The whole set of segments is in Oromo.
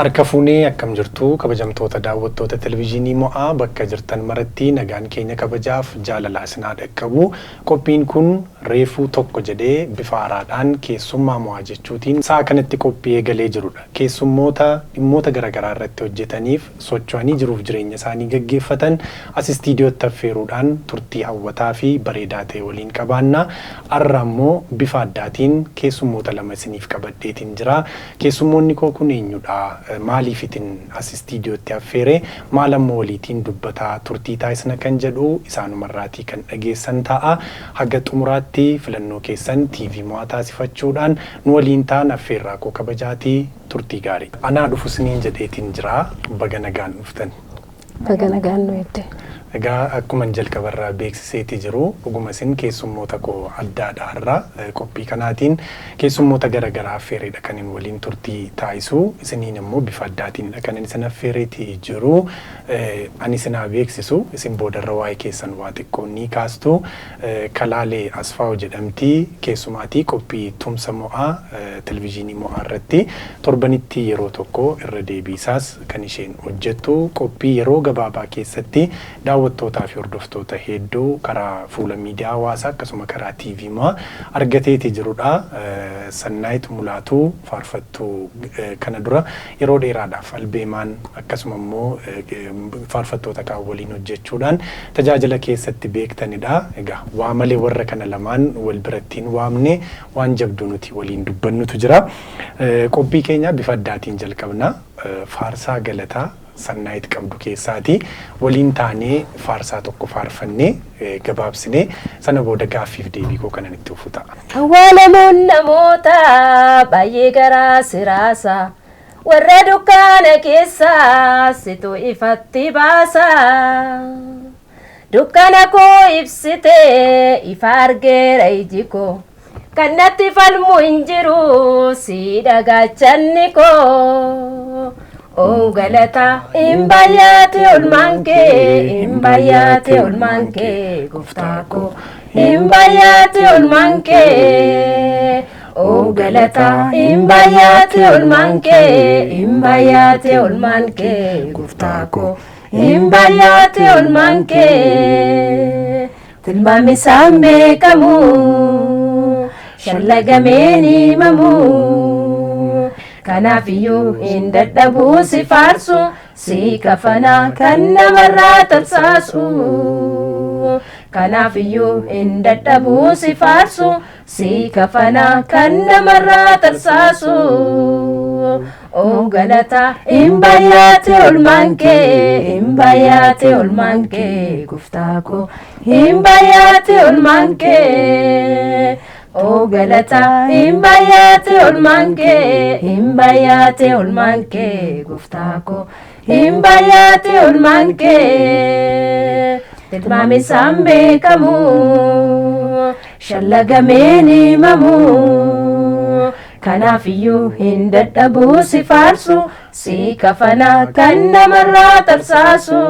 Harka fuunee akkam jirtu kabajamtoota daawwattoota televizyiinii mo'aa bakka jirtan maratti nagaan keenya kabajaaf jaalalaa isin haa dhaqqabu. Qophiin kun reefuu tokko jedhee bifa haaraadhaan keessummaa mo'aa jechuutiin sa'a kanatti qophii eegalee jirudha. Keessummoota dhimmoota garaagaraa irratti hojjetaniif socho'anii jiruuf jireenya isaanii gaggeeffatan as istiidiyootti affeeruudhaan turtii hawwataa fi bareedaa ta'e waliin qabaanna. Har'a immoo bifa addaatiin keessummoota lama isiniif qabadheetiin jira. Keessummoonni koo kun eenyudha? Maaliifitin as istiidiyootti affeere? Maal ammoo waliitiin dubbataa turtii taasisna kan jedhu isaanumarraatii kan dhageessan ta'a. Haga xumuraatti filannoo keessan TV mo'aa taasifachuudhaan nu waliin ta'an affeerraa koo kabajaatii turtii gaarii. Anaa dhufu isiniin jedheetiin jira. Baga nagaan dhuftan. Baga nagaan nu eegde. Egaa akkuma jalqabarraa beeksiseeti jiru dhuguma isin keessummoota koo addaadha har'a qophii kanaatiin keessummoota garaagaraa affeereedha kan hin waliin turtii taasisu isiniin immoo bifa addaatiinidha kan isin affeereeti jiru ani isinaa beeksisu isin boodarra waa'ee keessan waa xiqqoo ni kaastu Kalaalee Asfaaw jedhamti keessumaatii qophii tumsa mo'aa televizyiinii mo'aa irratti torbanitti yeroo tokko irra deebiisaas kan isheen hojjettu qophii yeroo gabaabaa keessatti daawwattootaa fi hordoftoota hedduu karaa fuula miidiyaa hawaasaa akkasuma karaa TV mo'aa argateeti jirudha. Sannaayit Mulaatuu faarfattuu kana dura yeroo dheeraadhaaf albeemaan akkasuma immoo faarfattoota kaan waliin hojjechuudhaan tajaajila keessatti beektanidha. Egaa waa malee warra kana lamaan wal biratti hin waamne waan jabduu nuti waliin dubbannutu jira. Qophii keenya bifa addaatiin jalqabna. Faarsaa galataa Sannaayit qabdu keessaati waliin taanee faarsaa tokko faarfannee gabaabsinee sana booda gaaffiif deebii koo kanan itti fufu ta'a. Awwaalamuun namoota baay'ee garaa siraasa. Warra dukkaana keessaa situ ifatti baasa. Dukkana koo ibsitee ifa argeera iji koo. Kan natti falmu hin jiru si dhagaachanni koo. Oo galata hin baay'ate olmaan kee hin baay'ate olmaan kee gooftaa koo hin baay'ate olmaan kee. Oo galata hin baay'ate olmaan kee hin baay'ate olmaan kee gooftaa koo hin baay'ate olmaan kee. Tilmaamni isaan beekamu shallagameen himamu. Kanaafiyyuu hin dadhabuu si faarsu si kafanaa kan namarraa tamsaasu. Kanaafiyyuu hin dadhabuu si faarsu si kafanaa kan namarraa tamsaasu. Oo galata hin baay'ate olmaan kee hin baay'ate olmaan kee gooftaa koo hin baay'ate olmaan kee. Oo galata hin baay'ate olmaan kee hin baay'ate olmaan kee gooftaa koo hin baay'ate olmaan kee. Tilmaamni isaan beekamu shallagameen himamu. Kanaafiyyuu hin dadhabuu si faarsu si kafanaa kan namarraa tamsaasu.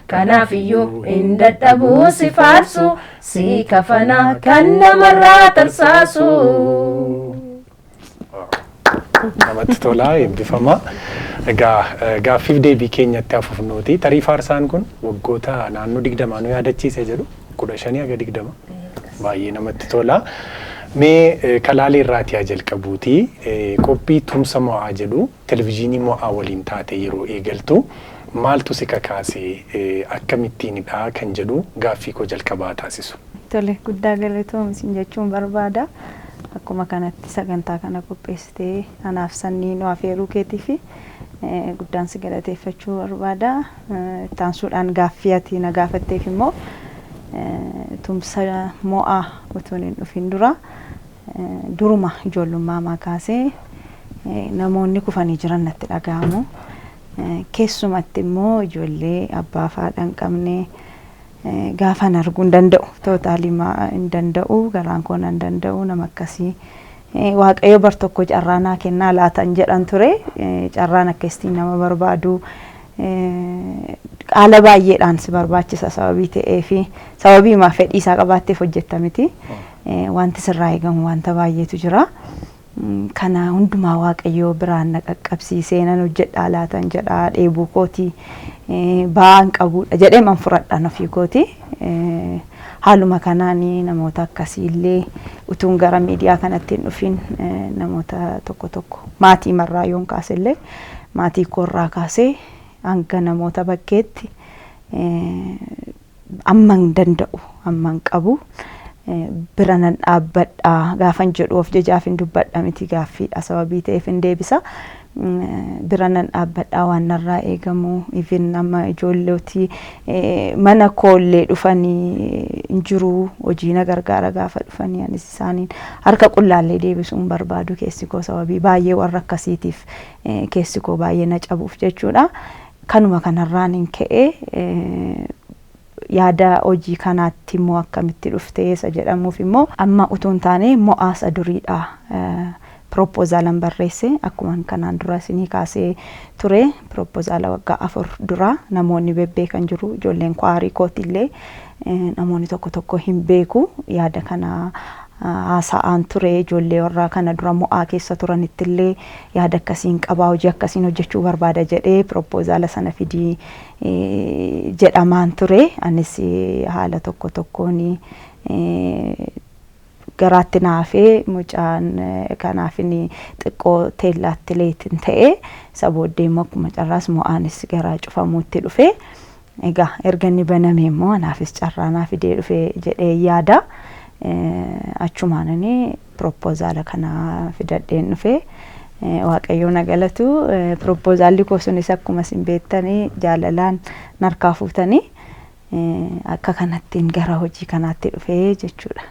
Kanaafiyyuu hin dadhabuu si faarsu si kafanaa kan namarraa tamsaasu. Namatti tola eebbifama. Egaa gaaffiif deebii keenyatti hafufnuuti. Tarii faarsaan kun waggoota naannoo 20 nu yaadachiise jedhu 15 haga 20 baay'ee namatti tola. Mee Kalaalee irraatii haa jalqabuuti. Qophii tumsa mo'aa jedhu televizyiinii mo'aa waliin taate yeroo eegaltu maaltu si kakaase akkamittiinidha kan jedhu gaaffii koo jalqabaa taasisu. Tole guddaa galatoom isin jechuun barbaada. Akkuma kanatti sagantaa kana qopheessitee anaaf sannii nu afeeruu keetii fi guddaan si galateeffachuu barbaada. Ittaansuudhaan gaaffii ati na gaafatteef immoo tumsa mo'aa utuu hin dhufin dura duruma ijoollummaa maa kaasee namoonni kufanii jiran natti dhaga'amu. Keessumatti immoo ijoollee abbaa fi haadha hin qabne gaafan arguu hin danda'u. Totally hin danda'u garaan koo hin danda'u nama akkasii. Waaqayyo bar tokko carraa naa kennaa laatan jedhan ture. Carraan akkasitiin nama barbaadu haala baay'eedhaan si barbaachisa sababii ta'ee fi sababii fedhii isaa qabaatteef hojjetta miti. Wanti sirraa eegamu wanta baay'eetu jira. Kana hundumaa Waaqayyoo biraan na qaqqabsiisee nan hojjedhaa laatan jedhaa, dheebuu kootii ba'aan qabuudha jedhee man fudhadhaan ofii kooti. Haaluma kanaan namoota akkasiillee utuun gara miidiyaa kanatti hin dhufin namoota tokko tokko, maatii marraa yoon kaasellee, maatii koorraa kaasee hanga namoota bakkeetti amman danda'u, amman qabu bira nan dhaabbadha gaafan jedhu of jajaaf hin dubbadha miti, gaaffiidha sababii ta'eef hin deebisa. Bira nan dhaabbadha waan narraa eegamu. Even amma ijoolleetii mana koollee dhufanii hin jiru, hojii na gargaara gaafa dhufanii, anis isaaniin harka qullaallee deebisuu hin barbaadu. Keessi koo sababii baay'ee warra akkasiitiif keessi koo baay'ee na cabuuf jechuudha. Kanuma kanarraan hin ka'e yaada hojii kanaatti immoo akkamitti dhuftee isa jedhamuuf immoo, amma utuu hin taane mo'aasa duriidha. Pirooppozaalan barreesse akkuma kanaan dura isinii kaasee ture, piroopozaala waggaa 4 dura namoonni bebbeekan jiru, ijoolleen kwaarii kootillee namoonni tokko tokko hin beeku. Yaada kana haasa'aan ture, ijoollee warra kana dura mo'aa keessa turanittillee yaada akkasiin qabaa, hojii akkasiin hojjechuu barbaada jedhee piroopozaala sana fidii jedhamaan ture. Anis haala tokko tokkoon garaatti naafee mucaan kanaaf inni xiqqoo teellaatti leetin ta'e. Isa booddee immoo akkuma carraas mo'aanis gara cufamuutti dhufe. Egaa erga inni baname immoo anaafis carraa naa fidee dhufe jedhee yaada. Achumaan inni piroopozaala kana fidadheen dhufe. Waaqayyo na galatu, pirooppozaalli koo sunis akkuma isin beektanii jaalalaan narkaa fuutanii akka kanattiin gara hojii kanaatti dhufee jechuudha.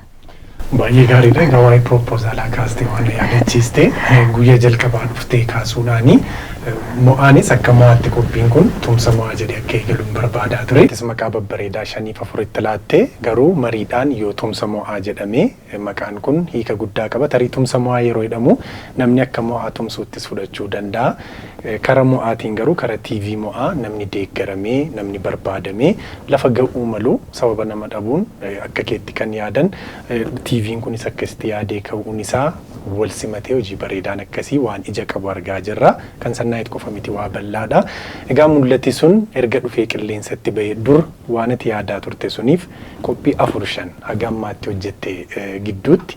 Baay'ee gaariidha. Egaa waa'ee pirooppozaalaa kaastee waan na yaadachiiste, guyyaa jalqabaa dhuftee kaasuudhaani mo'aanis akka mo'aatti qophiin kun tumsa mo'aa jedhee akka eegaluun barbaadaa ture. Maqaa babbareedaa shaniif afuritti laattee, garuu mariidhaan yoo tumsa mo'aa jedhamee maqaan kun hiika guddaa qaba. Tarii tumsa mo'aa yeroo jedhamu namni akka mo'aa tumsuuttis fudhachuu danda'a. Kara mo'aatiin garuu kara TV mo'aa namni deeggaramee, namni barbaadamee lafa ga'uu malu sababa nama dhabuun akka keetti kan yaadan, TV'n kunis akkasitti yaadee ka'uun isaa wal simatee hojii bareedaan akkasii waan ija qabu argaa jirra. Kan Sannaayit qofa miti, waa bal'aadha. Egaa mul'ati sun erga dhufee qilleensatti bahee, dur waan ati yaadaa turte suniif qophii afur shan haga ammaatti hojjette gidduutti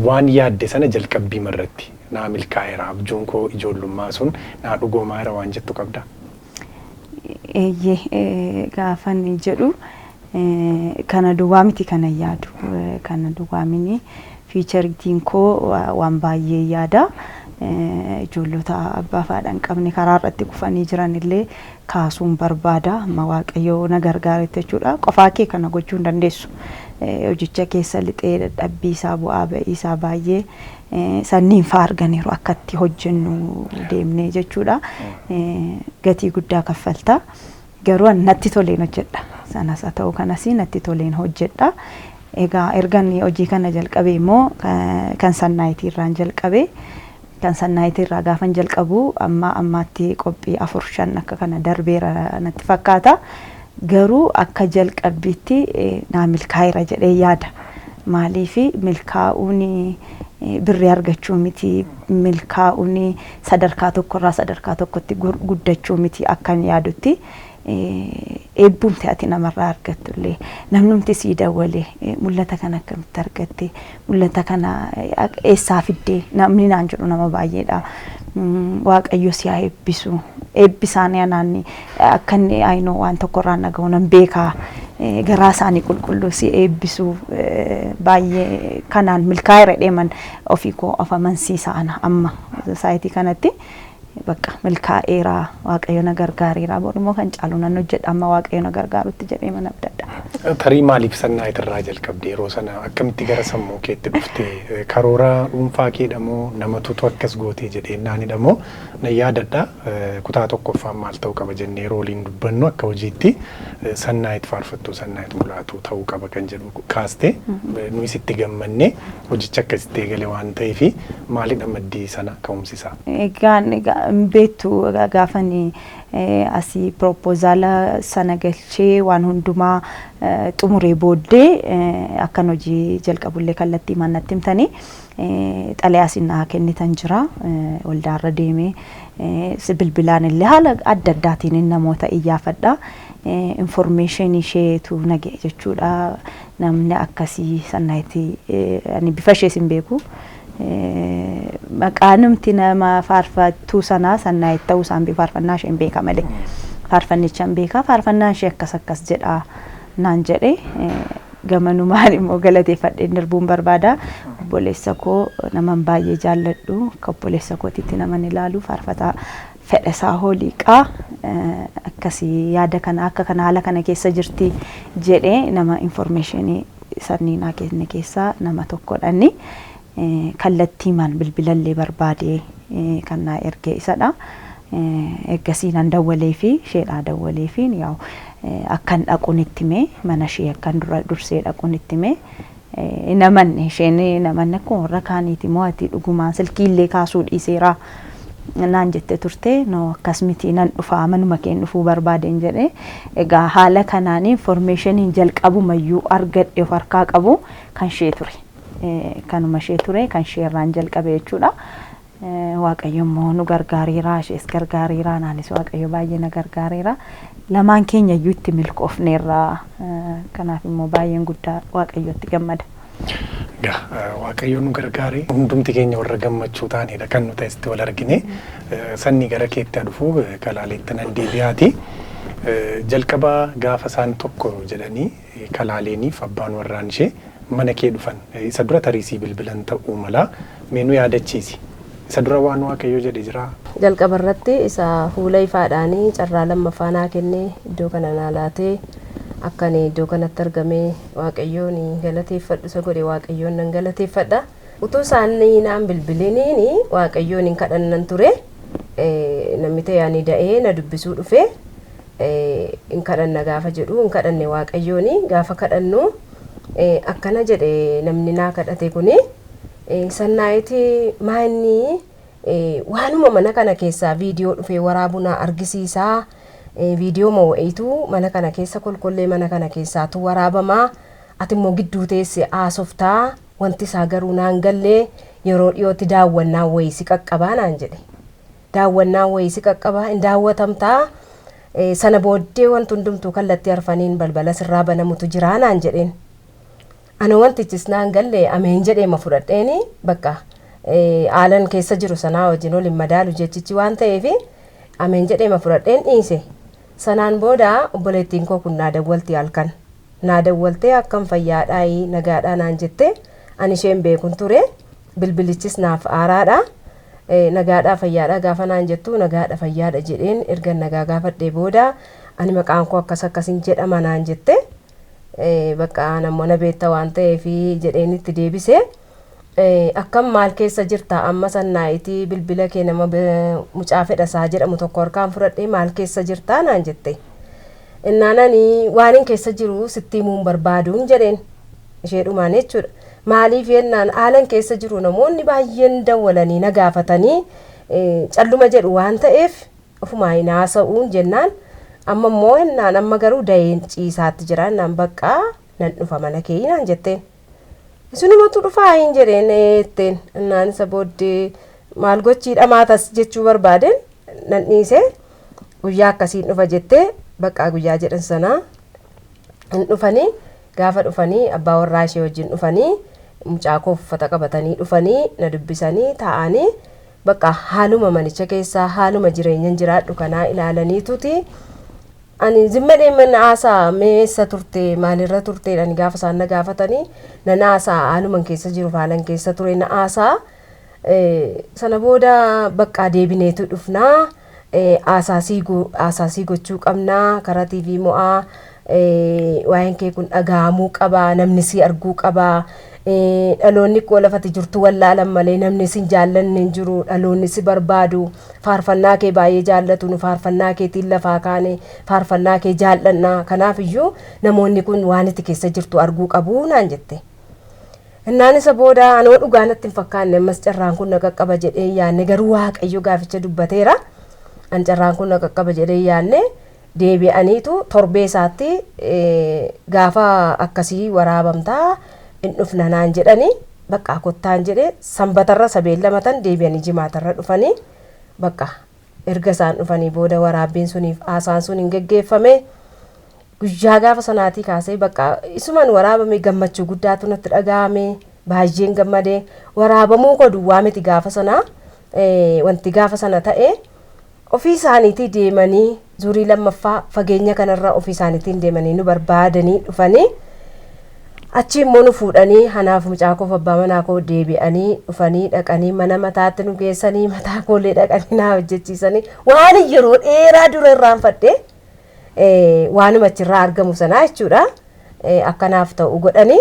waan yaadde sana jalqabbii marratti naa milkaa'eera, abjuun koo ijoollummaa sun naa dhugoomaera waan jettu qabda? Eeyyee, gaafan jedhu kana duwwaa miti kana yaadu, kana duwwaa mini, futureitiin koo waan baay'ee yaada. Ijoollota abbaa fi haadha hin qabne karaa irratti kufanii jiran illee kaasuun barbaada. Amma Waaqayyo na gargaaretti jechuudha. Qofaa kee kana gochuu hin dandeessu. Hojicha keessa lixee dadhabbii isaa, bu'aa ba'ii isaa baay'ee sanniin fa'aa arganiiru akka itti hojjennu deemnee jechuudha. Gatii guddaa kaffalta. Garuu ani natti toleen hojjedha. Sanas haa ta'u kanas natti toleen hojjedha. Egaa ergan hojii kana jalqabe immoo kan Sannaayitii irraan jalqabe. Kan Sannaayitii irraa gaafan jalqabu amma ammaatti qophii afur shan akka kana darbeera natti fakkaata. Garuu akka jalqabbiitti naa milkaa'eera jedhee yaada. Maaliifi, milkaa'uun birrii argachuu miti, milkaa'uun sadarkaa tokkorraa sadarkaa tokkotti guddachuu miti akkan yaadutti. Eebbumti ati namarraa argattu illee, namnumti sii dawwalee "Mul'ata kana akkamitti argatte? Mul'ata kana eessaa fiddee?" namni naan jedhu nama baay'eedha. Waaqayyo si haa eebbisu. Eebbi isaanii anaan akka inni ayinoo waan tokkorraa naga'u nan beekaa. Garaa isaanii qulqulluu si eebbisu, baay'ee kanaan milkaa'eera deeman ofii koo of amansiisa. Ana amma saayitii kanatti bakka milkaa'eera, Waaqayyo na gargaareera, bor immoo kan caalu nan hojjedha amma Waaqayyo na gargaarutti jedhee mana abdadha. Tarii maaliif Sannaayit irraa jalqabde? Yeroo sana akkamitti gara sammuu keetti dhufte? Karoora dhuunfaa keedha moo namatutu akkas gootee jedhee naanidha moo? Nan yaadadha, kutaa tokkoffaan maal ta'uu qaba jennee yeroo waliin dubbannu, akka hojiitti Sannaayit faarfattuu Sannaayit Mulaatuu ta'uu qaba kan jedhu kaaste, nuyi sitti gammanne hojicha akkasitti eegale waan ta'eef, maalidha maddii sana ka'umsisaa? Egaan beektu gaafani Asii proposal sana galchee waan hundumaa xumuree booddee akkan hojii jalqabullee kallattii natti himtanii xalayaa isin naa kennitan jira. Waldaarra deemee bilbilaan illee haala adda addaatiin namoota iyyaafadha. Information isheetu naga'e jechuudha. Namni akkasii Sannaayiti, ani bifa ishees hin beeku. Maqaa namti nama faarfattuu sanaa Sannaayit ta'uu isaan beeku, faarfannaa ishee hin beeka malee. Faarfannicha hin beeka, faarfannaan ishee akkas akkas jedha naan jedhe. Gamanumaan immoo galateeffadheen darbuun barbaada. Obboleessa koo naman baay'ee jaalladhu, akka obboleessa kootiitti naman ilaalu, faarfataa Fedhasaa Holiiqaa, akkasii yaada kana akka kana haala kana keessa jirti jedhee nama informationii sannii naa kenne keessaa nama tokkodha inni. Kallattiimaan bilbilallee barbaadee kan naa erge isadha. Ergasii nan dawwalee fi isheedhaa dawwalee fi yaa'u akkan dhaquun itti himee, mana ishee akkan dura dursee dhaquun itti himee. Namanne isheen, namanne akkuma warra kaaniiti moo ati dhugumaan silkiillee kaasuu dhiiseera naan jette turte. No, akkas miti, nan dhufaa, manuma keen dhufuu barbaadeen jedhe. Egaa haala kanaan informationiin jalqabumayyuu argadhe of harkaa qabu kan ishee ture. Kanuma ishee ture, kan ishee irraan jalqabe jechuudha. Waaqayyo immoo nu gargaareera, ishees gargaareera, naanis Waaqayyo baay'ee na gargaareera. Lamaan keenya iyyuu itti milkoofneerra. Kanaaf immoo baay'een guddaa Waaqayyotti gammada. Egaa Waaqayyo nu gargaare, hundumti keenya warra gammachuu taanedha kan nuti asitti wal argine. Sanni gara keetti dhufu kalaaleetti nan deebi'aati. Jalqaba gaafa isaan tokko jedhanii kalaaleeniif abbaan warraan ishee mana kee dhufan, isa dura tariisii bilbilan ta'uu mala, mee nu yaadachiisi. Isa dura waan Waaqayyo jedhe jiraa? Jalqaba irratti isa fuula ifaadhaanii carraa lammaffaa naa kennee iddoo kana naa laatee akka ani iddoo kanatti argamee Waaqayyoon galateeffadhu isa godhe Waaqayyoon nan galateeffadha. Utuu isaan naan bilbiliniin Waaqayyoon hin kadhannan ture. Namni ta'e ani da'ee na dubbisuu dhufe, hin kadhanna gaafa jedhu hin kadhanne. Waaqayyoon gaafa kadhannu akkana jedhe namni naa kadhate kuni: "Sannaayiti maanni waanuma mana kana keessaa viidiyoo dhufee waraabu na argisiisaa, viidiyoo wayiitu mana kana keessa, kolkollee mana kana keessaatu waraabamaa, ati immoo gidduu teesse haasoftaa, wanti isaa garuu naan gallee, yeroo dhiyootti daawwannaan wayii si qaqqabaa" naan jedhe. "Daawwannaan wayii si qaqqabaa, hin daawwatamtaa, sana booddee wanti hundumtuu kallattii arfaniin balbala sirraa banamutu jiraa" naan jedheen. Ana wantichis naan galle, ameen jedheema fudhadheeni. Bakka haalan keessa jiru sanaa wajjin ol hin madaalu jechichi waan ta'eef, ameen jedheema fudhadheen dhiise. Sanaan booda obboleettiin koo kun naa dawwalti halkan. Naa dawwaltee akkam, fayyaadhaa, nagaadhaa naan jette. Ani isheen beekun ture, bilbilichis naaf haaraadha. Nagaadhaa, fayyaadhaa gaafa naan jettu, nagaadha, fayyaadha jedheen. Erga nagaa gaafadhee booda, ani maqaan koo akkas akkasin jedhama naan jette. Bakka namoota na beekta waan ta'eef jedheen itti deebise. Akkam, maal keessa jirta amma Sannaayitii, bilbila kee nama mucaa Fedhasaa jedhamu tokko harkaan fudhadhee, maal keessa jirtaa naan jette. Innaan ani waan hin keessa jiru sitti himuun barbaaduun jedheen isheedhumaan jechuudha. Maaliif jennaan, haalan keessa jiru namoonni baay'een dawwalanii na gaafatanii calluma jedhu waan ta'eef ofumaa hin haasa'uun jennaan, amma immoo jennaan, amma garuu da'een ciisaatti jira jennaan, baqqaa nan dhufa mana kee naan jetteen. Isinumatu dhufaa hin jedheen jetteen. Innaan isa booddee maal gochii dhamaatas jechuu barbaadeen nan dhiise. Guyyaa akkasiin dhufa jettee, baqqaa guyyaa jedhan sanaa hin dhufanii. Gaafa dhufanii abbaa warraa ishee wajjin dhufanii, mucaa koo uffata qabatanii dhufanii, na dubbisanii taa'anii, bakka haaluma manicha keessaa, haaluma jireenyan jiraadhu kanaa ilaalaniituti. Ani zimmadhee mana haasaa, meessa turte, maalirra turte ani gaafa isaan na gaafatanii nan haasaa, haaluman keessa jiru, haalan keessa ture na haasaa. Sana booda bakka deebineetu dhufnaa, haasaasii gochuu qabnaa, karaa TV mo'aa waa'een kee kun dhaga'amuu qabaa, namni si arguu qabaa, dhaloonni koo lafati jirtu wallaalan malee namni si jaallanne hin jiru, dhaloonni si barbaadu, faarfannaa kee baay'ee jaallatu, nu faarfannaa keetiin lafaa kaane, faarfannaa kee jaallannaa, kanaaf iyyuu namoonni kun waan itti keessa jirtu arguu qabu naan jette. Innaan isa booda anoo dhugaa natti hin fakkaanne, ammas carraan kun na qaqqaba jedhee yaanne, garuu Waaqayyo gaaficha dubbateera. An carraan kun na qaqqaba jedhee yaadne deebi'aniitu torbee isaatti gaafa akkasii waraabamtaa hin dhufna naan jedhanii bakka kottaan jedhee sanbatarra sabeen lamatan deebi'anii jimaatarra dhufanii bakka erga isaan dhufanii booda waraabbiin suniif haasaan sun hin geggeeffame. Guyyaa gaafa sanaatii kaasee bakka isumaan waraabame gammachuu guddaatu natti dhaga'ame, baay'een gammadee. Waraabamuu koo duwwaa miti gaafa sanaa, wanti gaafa sana ta'e ofii isaaniitii deemanii zurii lammaffaa fageenya kanarraa ofii isaaniitiin deemanii nu barbaadanii dhufanii achi immoo nu fuudhanii anaaf mucaa koof abbaa manaa koo deebi'anii dhufanii dhaqanii mana mataatti nu geessanii mataa koollee dhaqanii naa hojjechiisanii waan yeroo dheeraa dura irraanfadhe waanuma achirraa argamu sanaa jechuudha akkanaaf ta'u godhanii.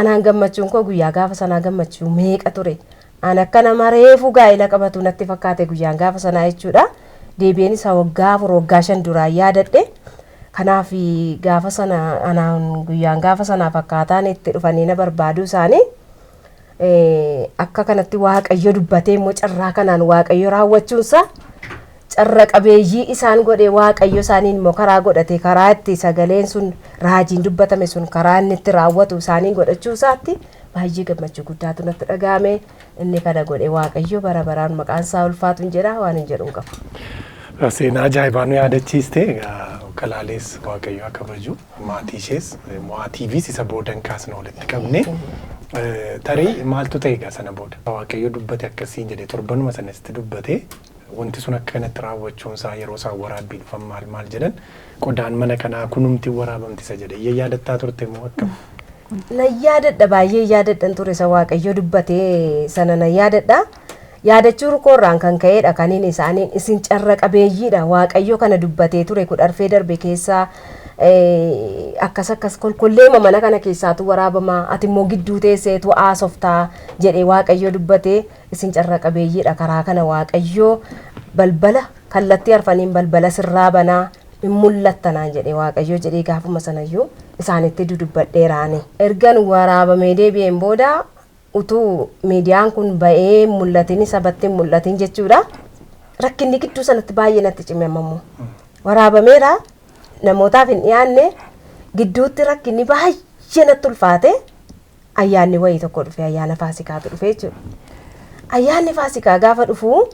Anaan gammachuun koo guyyaa gaafa sanaa gammachuu meeqa ture. An akka nama reefuu gaa'ela qabatu natti fakkaate guyyaan gaafa sanaa jechuudha. Deebi'een isaa waggaa 4 waggaa 5 duraan yaadadhe. Kanaaf gaafa sana anaan guyyaan gaafa sanaa fakkaataan itti dhufanii na barbaaduu isaanii akka kanatti Waaqayyo dubbatee immoo carraa kanaan Waaqayyo raawwachuunsa carra qabeeyyii isaan godhe. Waaqayyo isaaniin immoo karaa godhate, karaa itti sagaleen sun raajiin dubbatame sun karaa inni itti raawwatu isaaniin godhachuu isaatti baay'ee gammachuu guddaatu natti dhaga'ame. Inni kana godhe Waaqayyo bara baraan maqaan isaa ulfaatu hin jedha, waan hin jedhu hin qabu. Seenaa ajaa'ibaa nu yaadachiiste. Egaa Kalaalees Waaqayyo akka kabaju, maatii ishees mo'aatiifis isa boodan kaasna walitti qabne. Tarii maaltu ta'e egaa sana booda? Waaqayyo dubbate akkasiin jedhe, torbanuma sanatti dubbate, wanti sun akka kanatti raawwachuun isaa yeroo isaan waraabbii dhufan maal maal jedhan, qodaan mana kanaa kunumti waraabamti isa jedhe iyya yaadatta turte moo akkam? Nan yaadadha, baay'ee yaadadhan ture. Isa Waaqayyo dubbatee sana nan yaadadha. Yaadachuu koorraan kan ka'edha kaniin isaaniin isin carra qabeeyyiidha, Waaqayyo kana dubbatee ture kudharfee darbe keessaa akkas akkas kolkolleema mana kana keessaatu waraabamaa, ati immoo gidduu teesseetu haasoftaa jedhee Waaqayyo dubbatee, isin carra qabeeyyiidha, karaa kana Waaqayyo balbala kallattii arfaniin balbala sirraa banaa hin mul'attanaan jedhee Waaqayyo jedhee gaafuma sanayyuu isaanitti dudubbadheeraani. Ergan waraabamee deebi'een booda utuu miidiyaan kun ba'ee mul'atin, sabatti hin mul'atin jechuudha. Rakkinni gidduu sanatti baay'ee natti cime ammoo. Waraabameera, namootaaf hin dhiyaanne, gidduutti rakkinni baay'ee natti ulfaate. Ayyaanni wayii tokko dhufe, ayyaana Faasikaatu dhufe jechuudha. Ayyaanni Faasikaa gaafa dhufu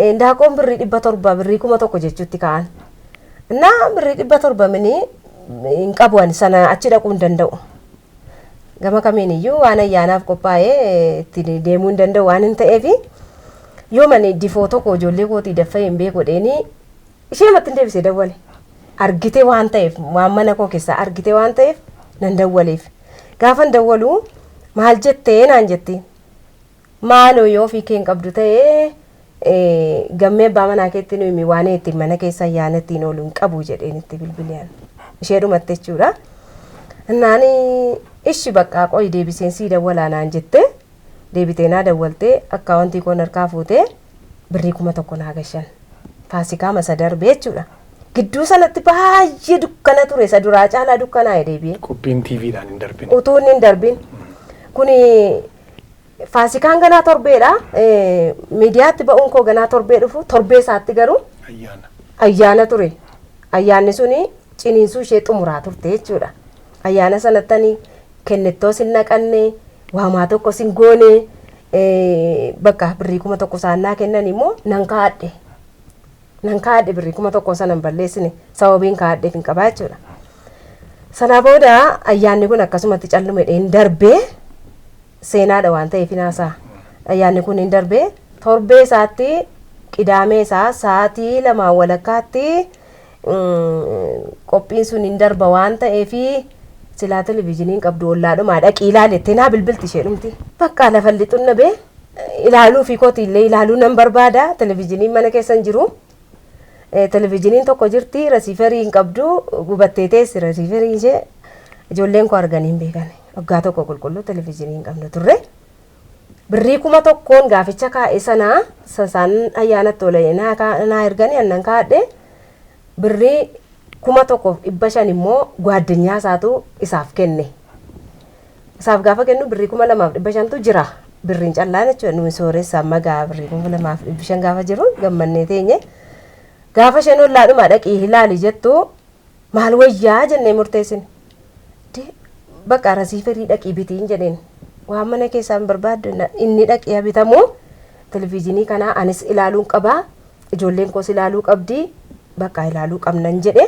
indaaqoon birrii 700, birrii 1000 jechuutti ka'an. Innaa birrii 700 minii hin qabu, ani sana achi dhaquu hin danda'u. Gama kamiin iyyuu waan ayyaanaaf qophaa'ee ittiin deemuu hin danda'u waan hin ta'eef, yoo mani difoo tokko ijoollee kootii daffee hin beeku dheeni ishee matti hin deebisee dawwale. Argite waan ta'eef, waan mana koo keessaa argite waan ta'eef nan dawwaleef. Gaafan dawwalu maal jettee naan jetti. Maaloo yoo ofii kee hin qabdu ta'ee gammee abbaa manaa keetti nu himi, waan ittiin mana keessa ayyaana ittiin oolu hin qabu jedheen itti bilbileen. Ishee dhumatte jechuudha. Innaan ishi bakka qoyi deebiseen sii dawwalaa naan jette, deebitee naa dawwaltee akkaawwantii koon harkaa fuutee birrii 1000 naa gashan. Faasikaa masa darbee jechuudha. Gidduu sanatti baay'ee dukkana ture, isa duraa caalaa dukkanaa'e deebi'ee. Qophiin TVdhaan hin darbine. Utuu inni hin darbin. Kuni faasikaan ganaa torbeedha. Miidiyaatti ba'uun koo ganaa torbee dhufu, torbee isaatti garuu Ayyaana. ayyaana ture. Ayyaanni suni ciniinsuu ishee xumuraa turte jechuudha. Ayyaana sanattani kennettoo sin naqanne, waamaa tokko sin goone, bakka birrii 1000 saannaa kennan immoo nan kaa'adhe. Nan kaa'adhe, birrii 1000 sana hin balleessine, sababiin kaa'adheef hin qabaa jechuudha. Sana booda ayyaanni kun akkasumatti callume dheen darbee, seenaadha waan ta'eef hinaasaa. Ayyaanni kun hin darbee, torbee isaatti qidaamee isaa sa'aatii lamaan walakkaatti qophiin sun hin darba waan ta'eefi silaa televizyiiniin qabdu ollaadhumaa dhaqii ilaalettee naa bilbilti ishee dhumti. Bakka lafa lixuun nabee ilaaluu fi kooti illee ilaaluu nan barbaada, televizyiiniin mana keessa hin jiru. Televizyiiniin tokko jirti, rasiiferii hin qabdu, gubattee teessi rasiiferiin ishee, ijoolleen koo arganii hin beekan. Waggaa tokko qulqulluu televizyiinii hin qabnu turre. Birrii 1000n gaaficha kaa'e sanaa isaan ayyaanatti oolan naa erganii annan kaa'adhe, birrii 1500 immoo gwaaddanyaa isaatu isaaf kenne. Isaaf gaafa kennu birrii 2500tu jira. Birriin callaan jechuudha nuyi sooressa amma gaa birrii 2500 gaafa jiru gammannee teenye. Gaafa isheen ollaadhuma dhaqii ilaali jettu maal wayyaa jennee murteessine. Bakka rasiifarii dhaqii bitiin jedheen. Waan mana keessaa hin barbaaddu inni dhaqee bitamu televizyiinii kanaa anis ilaaluun qabaa ijoolleen koos ilaaluu qabdi bakka ilaaluu qabnan jedhe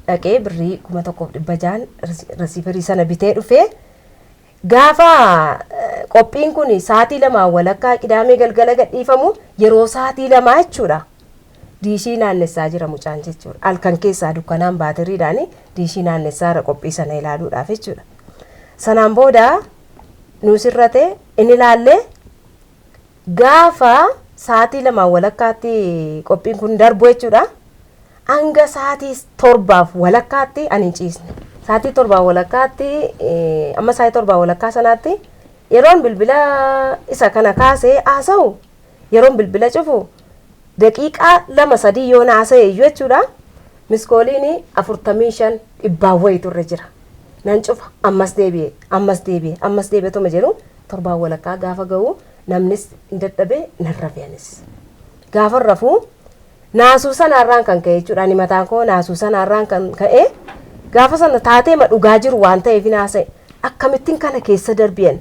dhaqee birrii 1600 rasiifarii sana bitee dhufee gaafa qophiin kun sa'aatii 2:15 qidaamee galgala gadhiifamu yeroo sa'aatii 2 jechuudha. Diishii naannessaa jira mucaan jechuudha. Halkan keessaa dukkanaan baatiriidhaan diishii naannessaa irra qophii sana ilaaluudhaaf jechuudha. Sanaan booda nu sirrate inni ilaallee gaafa sa'aatii 2:15 qophiin kun darbu jechuudha. Hanga sa'aatii 7:15 ani hin ciisne. Sa'aatii 7:15 amma sa'aatii 7:15 sanaatti yeroon bilbila isa kana kaasee haasa'u yeroon bilbila cufu daqiiqaa 2-3 yoo haasa'e iyyuu jechuudha. Miskooliin 45 dhibbaan wayitu irra jira. Nan cufa ammas deebi'e ammas deebi'e ammas deebi'e jedhu 7:15 gaafa ga'u namnis hin dadhabe nan rafe anis. Gaafa rafuu naasuu sanaarraan kan ka'e jechuudha. Ani mataan koo naasuu sanaarraan kan ka'e gaafa sana taatee ma dhugaa jiru waan ta'eef naasa'e akkamittiin kana keessa darbi'an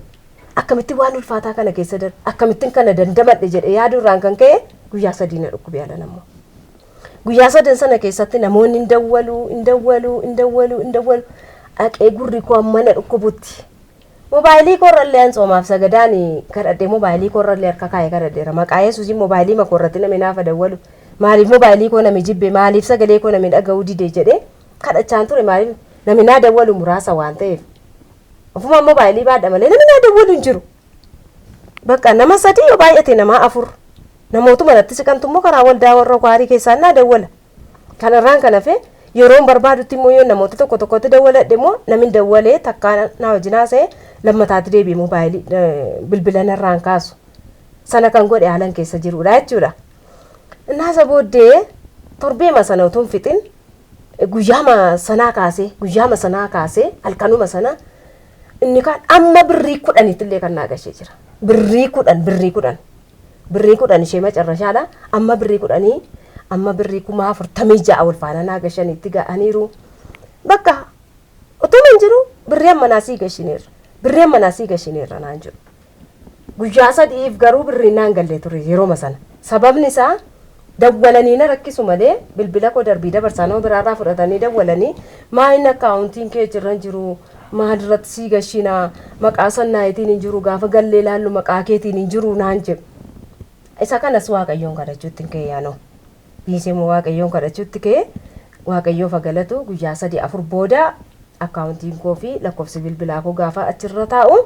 akkamittiin waan ulfaataa kana keessa darbe akkamittiin kana dandamadhe jedhe yaaduurraan kan ka'e guyyaa 3 na dhukkube alan ammoo. Guyyaa 3 sana keessatti namoonni hin dawwaluu hin dawwaluu hin dawwaluu hin dawwalu dhaqee gurri koo amma na dhukkubutti. Mobaayilii koorrallee an tsoomaaf sagadaan kadhadhee mobaayilii koorrallee harka kaa'ee kadhadheera. Maqaa Yesuusiin mobaayilii ma koorratti namni naafa dawwalu. Maaliif mobaayilii koo nami jibbe maaliif sagalee koo nami dhaga'uu dide jedhee kadhachaan ture maaliif nami naa dawwalu muraasa waan ta'eef. Ofumaan mobaayilii baadha malee nami naa dawwalu hin jiru. Bakka nama 3 yoo baay'ate nama 4 namootuma natti siqantu immoo karaa waldaa warra kwaarii keessaan naa dawwala. Kanarraan kan hafe yeroon barbaadutti immoo yoo namoota tokko tokkotti dawwaladhe immoo namni dawwalee takkaa naa wajjin haasa'e lammataatti deebi'ee mobaayilii bilbila narraan kaasu. Sana kan godhe haalan keessa jirudha jechuudha. Innaasa booddee torbeema sana utuu hin fixin guyyaama sanaa kaasee halkanuma sana inni kaan amma birrii 10 illee kan naa gashee jira. Birrii 10 birrii 10 ishee macarrashaadha. Amma birrii 10 amma birrii 46,000 wal faana naa gashanitti ga'aniiru. Bakka utuma hin jiru birrii amma naasii gashineerra. Birrii amma naasii gashineerra naan jiru. Guyyaa 3 garuu birrii naan gallee ture yerooma sana. Sababni isaa dawwalanii na rakkisu malee bilbila koo darbii dabarsaa nama biraarraa fudhatanii dawwalanii maal akkaawuntiin kee jirran jiru maalirratti sii gashinaa maqaa sannaayitiin hin jiru gaafa gallee ilaallu maqaa keetiin hin jiru naan jedhu. Isa kanas Waaqayyoon kadhachuutti hin ka'e yaanoo. Dhiisee immoo Waaqayyoon kadhachuutti ka'e Waaqayyoof galatu guyyaa 3-4 booda akkaawuntiin koo fi lakkoofsi bilbilaa koo gaafa achirra taa'u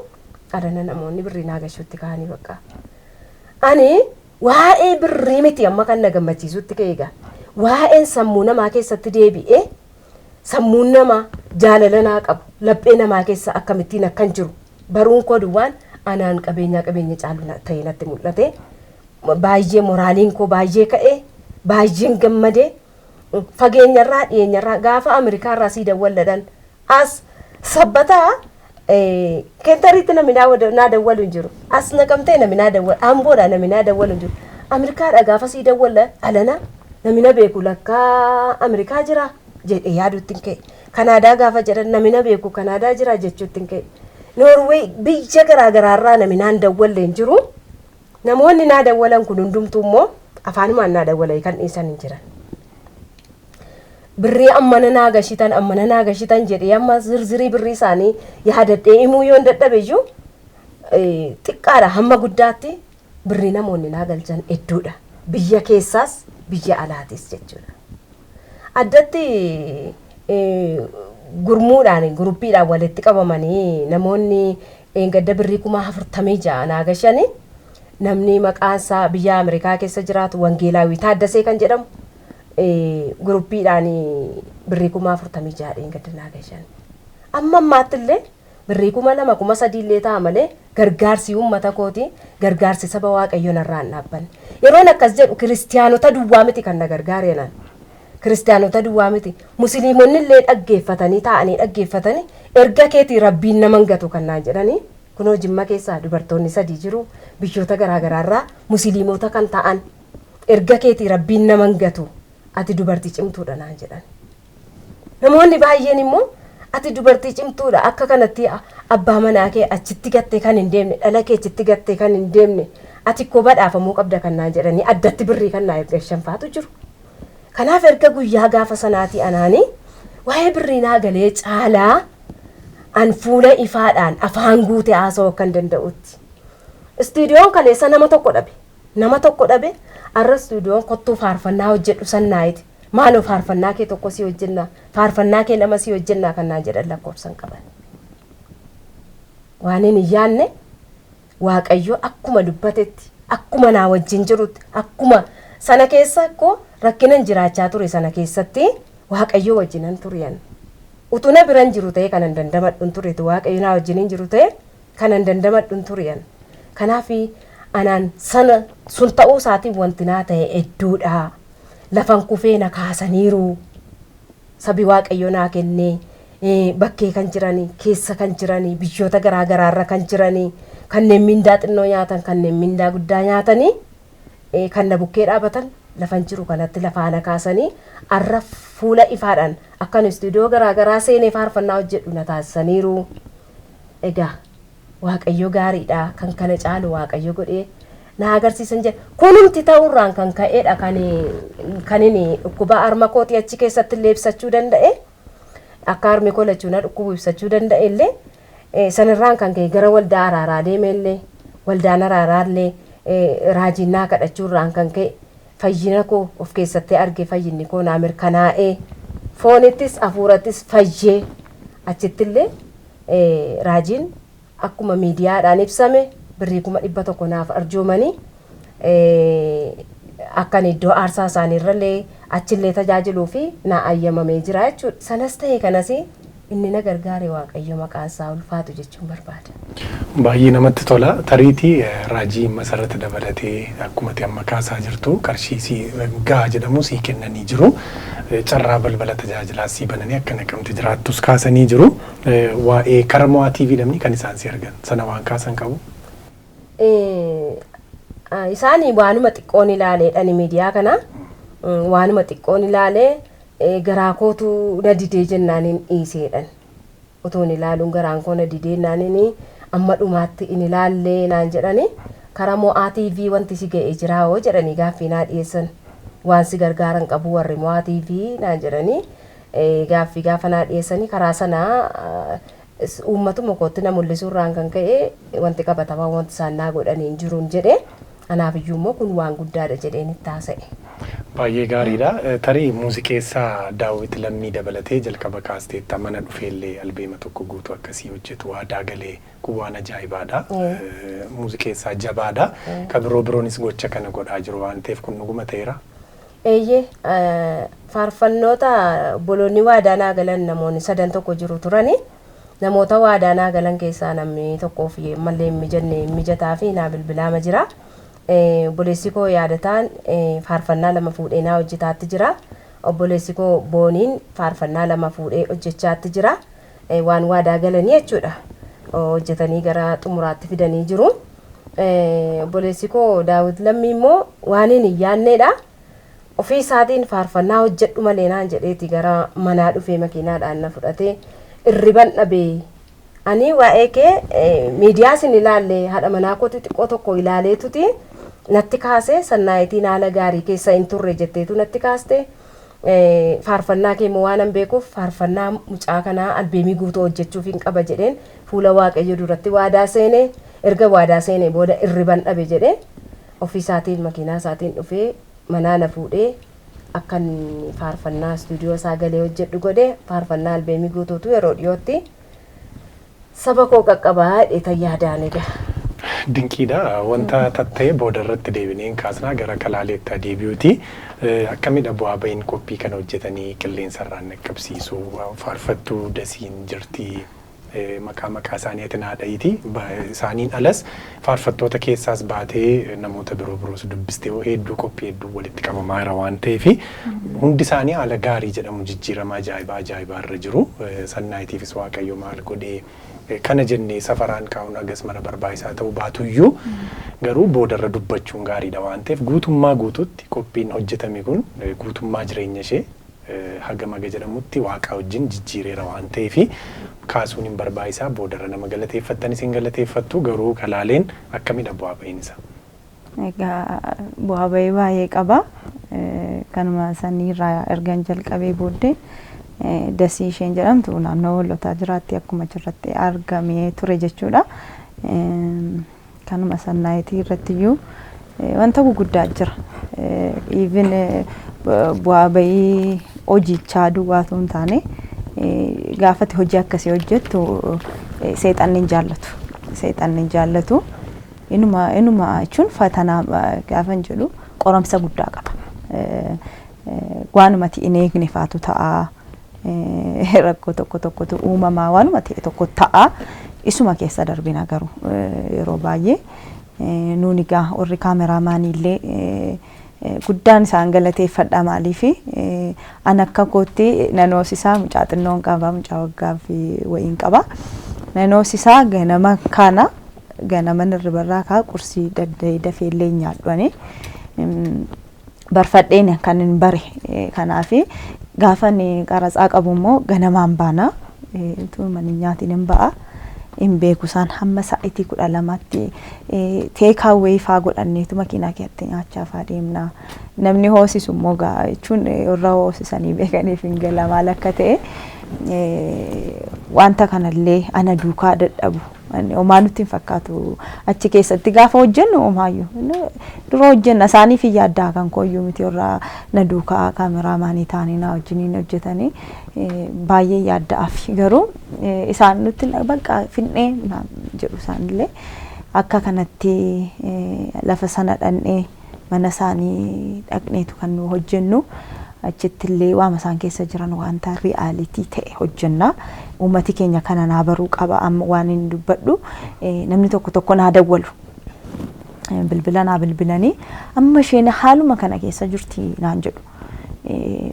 adana namoonni birrii naa gashuutti ka'anii bakka. Ani waa'ee birrii miti amma kan na gammachiisutti ka'e egaa. Waa'een sammuu namaa keessatti deebi'ee sammuun namaa jaalala naa qabu laphee namaa keessa akkamittiin akkan jiru baruun koo duwwaan anaan qabeenya caalu ta'e natti mul'ate. Baay'ee moraaliin koo baay'ee ka'e baay'een gammade fageenyarraa dhiyeenyarraa gaafa Ameerikaarraa sii dawwaladhan as sabbataa kentariitti namni naa dawwalu hin jiru. As naqamtee namni naa dawwalu Amboodhaa namni naa dawwalu hin jiru. Ameerikaadhaa gaafa sii dawwala alana namni na beeku lakkaa Ameerikaa jira jedhee yaaduutti hin ka'e. Kanaadaa gaafa jedhan namni na beeku Kanaadaa jira jechuutti hin ka'e. Noorweey biyya garaagaraarraa namni naan dawwalle hin jiru. Namoonni naa dawwalan kun hundumtuu immoo afaanumaan naa dawwalan kan dhiisan hin jiran. Birrii ammana naa gashitan jedhee amma zirzirii birrii isaanii yaadadhee himuu yoo hin dadhabe iyyuu xiqqaadha hamma guddaatti birrii namoonni naa galchan hedduudha. Biyya keessaas biyya alaatis jechuudha. Addatti gurmuudhaan guruppiidhaan walitti qabamanii namoonni gadda birrii 46,000 naa gashanii namni maqaan isaa biyya Ameerikaa keessa jiraatu Wangeelaawii Taaddasee kan jedhamu guruppiidhaan birrii 46,000 gadda naa gashan. Amma ammaatti illee birrii 2,000 3,000 illee ta'a malee gargaarsi uummata kooti gargaarsi saba Waaqayyoon narraa hin dhaabbanne. Yeroon akkas jedhu kiristiyaanota duwwaa miti kan na gargaare naan. Kiristiyaanota duwwaa miti musliimonni illee dhaggeeffatanii taa'anii dhaggeeffatanii erga keetii rabbiin nama hin gatu kan naan jedhanii Kunoo Jimma keessaa dubartoonni 3 jiru. Biyyoota garaagaraarraa musliimota kan ta'an erga keetii rabbiin nama hin gatu ati dubartii cimtuudha naan jedhan. Namoonni baay'een immoo ati dubartii cimtuudha akka kanatti abbaa manaa kee achitti gattee kan hin deemne dhala kee achitti gattee kan hin deemne ati koo badhaafamuu qabda kan naan jedhanii addatti birrii kan naa erga shanfaatu jiru. Kanaaf erga guyyaa gaafa sanaatii anaanii waa'ee birrii naa galee caalaa an fuula ifaadhaan afaan guute haasa'uu akkan danda'utti. Istuudiyoon kaleessa nama tokko dhabe. Nama tokko dhabe arra istuudiyoon kottuu faarfannaa hojjedhu sannaayiti. Maaloo faarfannaa kee tokko si hojjennaa, faarfannaa kee lama si hojjennaa kan naan jedhan lakkoofsan qaban. Waan hin yaanne Waaqayyo akkuma dubbatetti, akkuma naa wajjin jirutti, akkuma sana keessa koo rakkinan jiraachaa ture sana keessatti Waaqayyo wajjinan ture. Utuu na biran jiru ta'e kanan dandamadhu hin turetu Waaqayyo naa wajjin hin jiru ta'e kanan dandamadhu hin ture. Kanaaf anaan sana sun ta'uu isaatiin wanti naa ta'e hedduudha. Lafan kufee na kaasaniiru. Sabi Waaqayyo naa kennee bakkee kan jiranii, keessa kan jiranii, biyyoota garaa garaarra kan jiranii, kanneen mindaa xinnoo nyaatan, kanneen mindaa guddaa nyaatanii, kan na bukkee dhaabatan lafan jiru kanatti lafaa na kaasanii arra fuula ifaadhaan akkan istuudiyoo garaa garaa seenee faarfannaa hojjedhu na taasisaniiru. Egaa Waaqayyo gaariidha kan kana caalu Waaqayyo godhee na agarsiisan jedha. Kunumti ta'uurraan kan ka'edha kan inni dhukkuba harma kootii achi keessatti illee ibsachuu danda'e. Akka harmi koo lachuu na dhukkubu ibsachuu danda'e illee sanirraan kan ka'e gara waldaa araaraa deeme illee waldaan araaraa illee raajiin naa kadhachuurraan kan ka'e fayyina koo of keessatti arge fayyinni koo naa mirkanaa'ee foonittis hafuurattis fayyee achitti illee raajiin akkuma miidiyaadhaan ibsame birrii 100,000 naaf arjoomanii akkan iddoo aarsaa isaaniirrallee achillee tajaajiluu fi naa ayyamamee jira jechuudha. Sanas ta'e kanas inni na gargaare Waaqayyo maqaan isaa ulfaatu jechuun barbaada. Baay'ee namatti tola. Tariitii raajii Masarrat dabalatee akkuma ati amma kaasaa jirtu qarshii si gahaa jedhamu sii kennanii jiru. Carraa balbala tajaajilaa sii bananii akka Naqamte jiraattus kaasanii jiru. Waa'ee kara Mo'aa TV namni kan isaan si argan sana waan kaasan qabu. Isaanii waanuma xiqqoon ilaaleedhani miidiyaa kana waanuma xiqqoon ilaalee garaa kootu na didee jennaaniin dhiiseedhan. Utuun ilaaluun garaan koo na didee jennaaniin amma dhumaatti in ilaallee naan jedhani karaa Mo'aa TV wanti si ga'e jiraa hoo jedhanii gaaffii naa dhiyeessan. Waan si gargaaran qabu warri Mo'aa TV naan jedhanii gaaffii gaafa naa dhiyeessanii karaa sanaa uummatuma kootti na mul'isuurraan kan ka'e wanti qabatamaa wanti isaan naa godhanii hin jiruun jedhe. Anaaf iyyuu immoo kun waan guddaadha jedheen itti haasa'e. Baay'ee gaariidha. Tarii muuziqeessaa Daawit Lammii dabalatee jalqaba kaasteetta mana dhufeellee albeema tokko guutuu akkasii hojjetu waadaa galee kun waan ajaa'ibaadha. Muuziqeessaa jabaadha. Kan biroo biroonis gocha kana godhaa jiru waan ta'eef kun dhuguma ta'eera. Eeyyee faarfannoota obboloonni waadaa naa galan namoonni sadan tokko jiru turani. Namoota waadaa naa galan keessaa namni tokkoof ammallee hin mijanne hin mijataa fi naa bilbilaama jira. Obboleessi koo yaadataan faarfannaa 2 fuudhee naa hojjetaatti jira. Obboleessi koo Booniin faarfannaa 2 fuudhee hojjechaatti jira. Waan waadaa galanii jechuudha. Hojjetanii gara xumuraatti fidanii jiru. Obboleessi koo Daawit Lammii immoo waan hin yaadneedha. Ofii isaatiin faarfannaa hojjedhu malee naan jedheeti gara manaa dhufee makiinaadhaan na fudhatee irriban dhabee. Ani waa'ee kee miidiyaa isin ilaalle haadha manaa kooti xiqqoo tokko ilaaleetuti natti kaase Sannaayitiin haala gaarii keessa hin turre jetteetu natti kaaste. Faarfannaa kee immoo waan an beekuuf faarfannaa mucaa kanaa albeemii guutuu hojjechuuf hin qaba jedheen fuula Waaqayyo duratti waadaa seene. Erga waadaa seene booda irriban dhabe jedhee ofii isaatiin makiinaa isaatiin dhufee manaa na fuudhee akkan faarfannaa istuudiyoo isaa galee hojjedhu godhe. Faarfannaa albeemii guutuutu yeroo dhiyootti saba koo qaqqabaa jedhee yaadaan egaa. Dinqiidha. Wanta tatta'e booda irratti deebinee hin kaasnaa gara kalaaleetti deebi'uuti. Akkamidha bu'aa bahiin qophii kana hojjetanii qilleensa irraan dhaqqabsiisu? Faarfattuu Dasiin jirti. Maqaa isaanii ati naa dha'iiti. Isaaniin alas faarfattoota keessaas baatee namoota biroo biroos dubbistee hedduu qophii hedduu walitti qabamaa jira waan ta'eef hundi isaanii haala gaarii jedhamu jijjiirama ajaa'ibaa ajaa'ibaa irra jiru. Sannaayitiifis Waaqayyo maal godhee Kana jennee safaraan kaa'uun hagas mara barbaachisaa ta'uu baatuyyuu, garuu boodarra dubbachuun gaariidha waan ta'eef, guutummaa guututti qophiin hojjetame kun guutummaa jireenya ishee hagam haga jedhamutti Waaqa wajjin jijjiireera waan ta'eef kaasuun hin barbaachisaa. Boodarra nama galateeffattan isin galateeffattu, garuu kalaaleen akkamidha bu'aa ba'iin isaa? Egaa bu'aa bahii baay'ee qaba. Kanuma saniirraa ergan jalqabee booddee, Dasii isheen jedhamtu naannoo Hoolotaa jiraatti, akkuma achirratti argamee ture jechuudha. Kanuma Sannaayitii irratti iyyuu wanta guguddaa jira. Even bu'aa bahii hojichaa duwwaa otoo hin taane, gaafati hojii akkasii hojjettu seexanni hin jaallatu. Seexanni hin jaallatu. Inuma inuma jechuun fatanaa gaafa hin jedhu qoramsa guddaa qaba. Waanumati hin eegne faatu ta'a. Rakkoo tokko tokkotu uumamaa, waanuma ta'e tokko ta'a. Isuma keessa darbina garuu yeroo baay'ee nuuni egaa warri kaameraamaanii illee guddaan isaan galateeffadha. Maaliifi, an akka kootti nanoosisaa, mucaa xinnoon qaba, mucaa waggaa fi wayiin qaba. Nanoosisaa ganama kana ganama hirribarraa kaa qursii dadda'ee dafee illee nyaadhu ani. Barfadheen kan hin bare. Kanaafi gaafa inni qaratsaa qabu immoo ganamaan baana. Utuu mana hin nyaatiin hin ba'a. Hin beeku isaan, hamma sa'aatii 12tti takeaway faa godhanneetu makiinaa keessatti nyaachaa faa deemna. Namni hoosisu immoo gaa jechuun warra hoosisanii beekaniif hin gala maal akka ta'e. Wanta kanallee ana duukaa dadhabu. Homaa nutti hin fakkaatu achi keessatti gaafa hojjennu, homaayyuu dura hojjenna isaaniif hin yaaddaa, kan kooyyuu miti. Warra na duukaa kaameraamaanii ta'anii na wajjiniin hojjetanii baay'ee yaadda'aaf, garuu isaan nutti bakka finnee jedhu. Isaanillee akka kanatti lafa sana dhandhee mana isaanii dhaqneetu kan nu hojjennu. Achitti illee waama isaan keessa jiran wanta reality ta'e hojjenna. Uummati keenya kana naa baruu qaba. Amma waan hin dubbadhu, namni tokko tokko naa dawwalu. Bilbila naa bilbilanii, "Amma isheen haaluma kana keessa jirti," naan jedhu.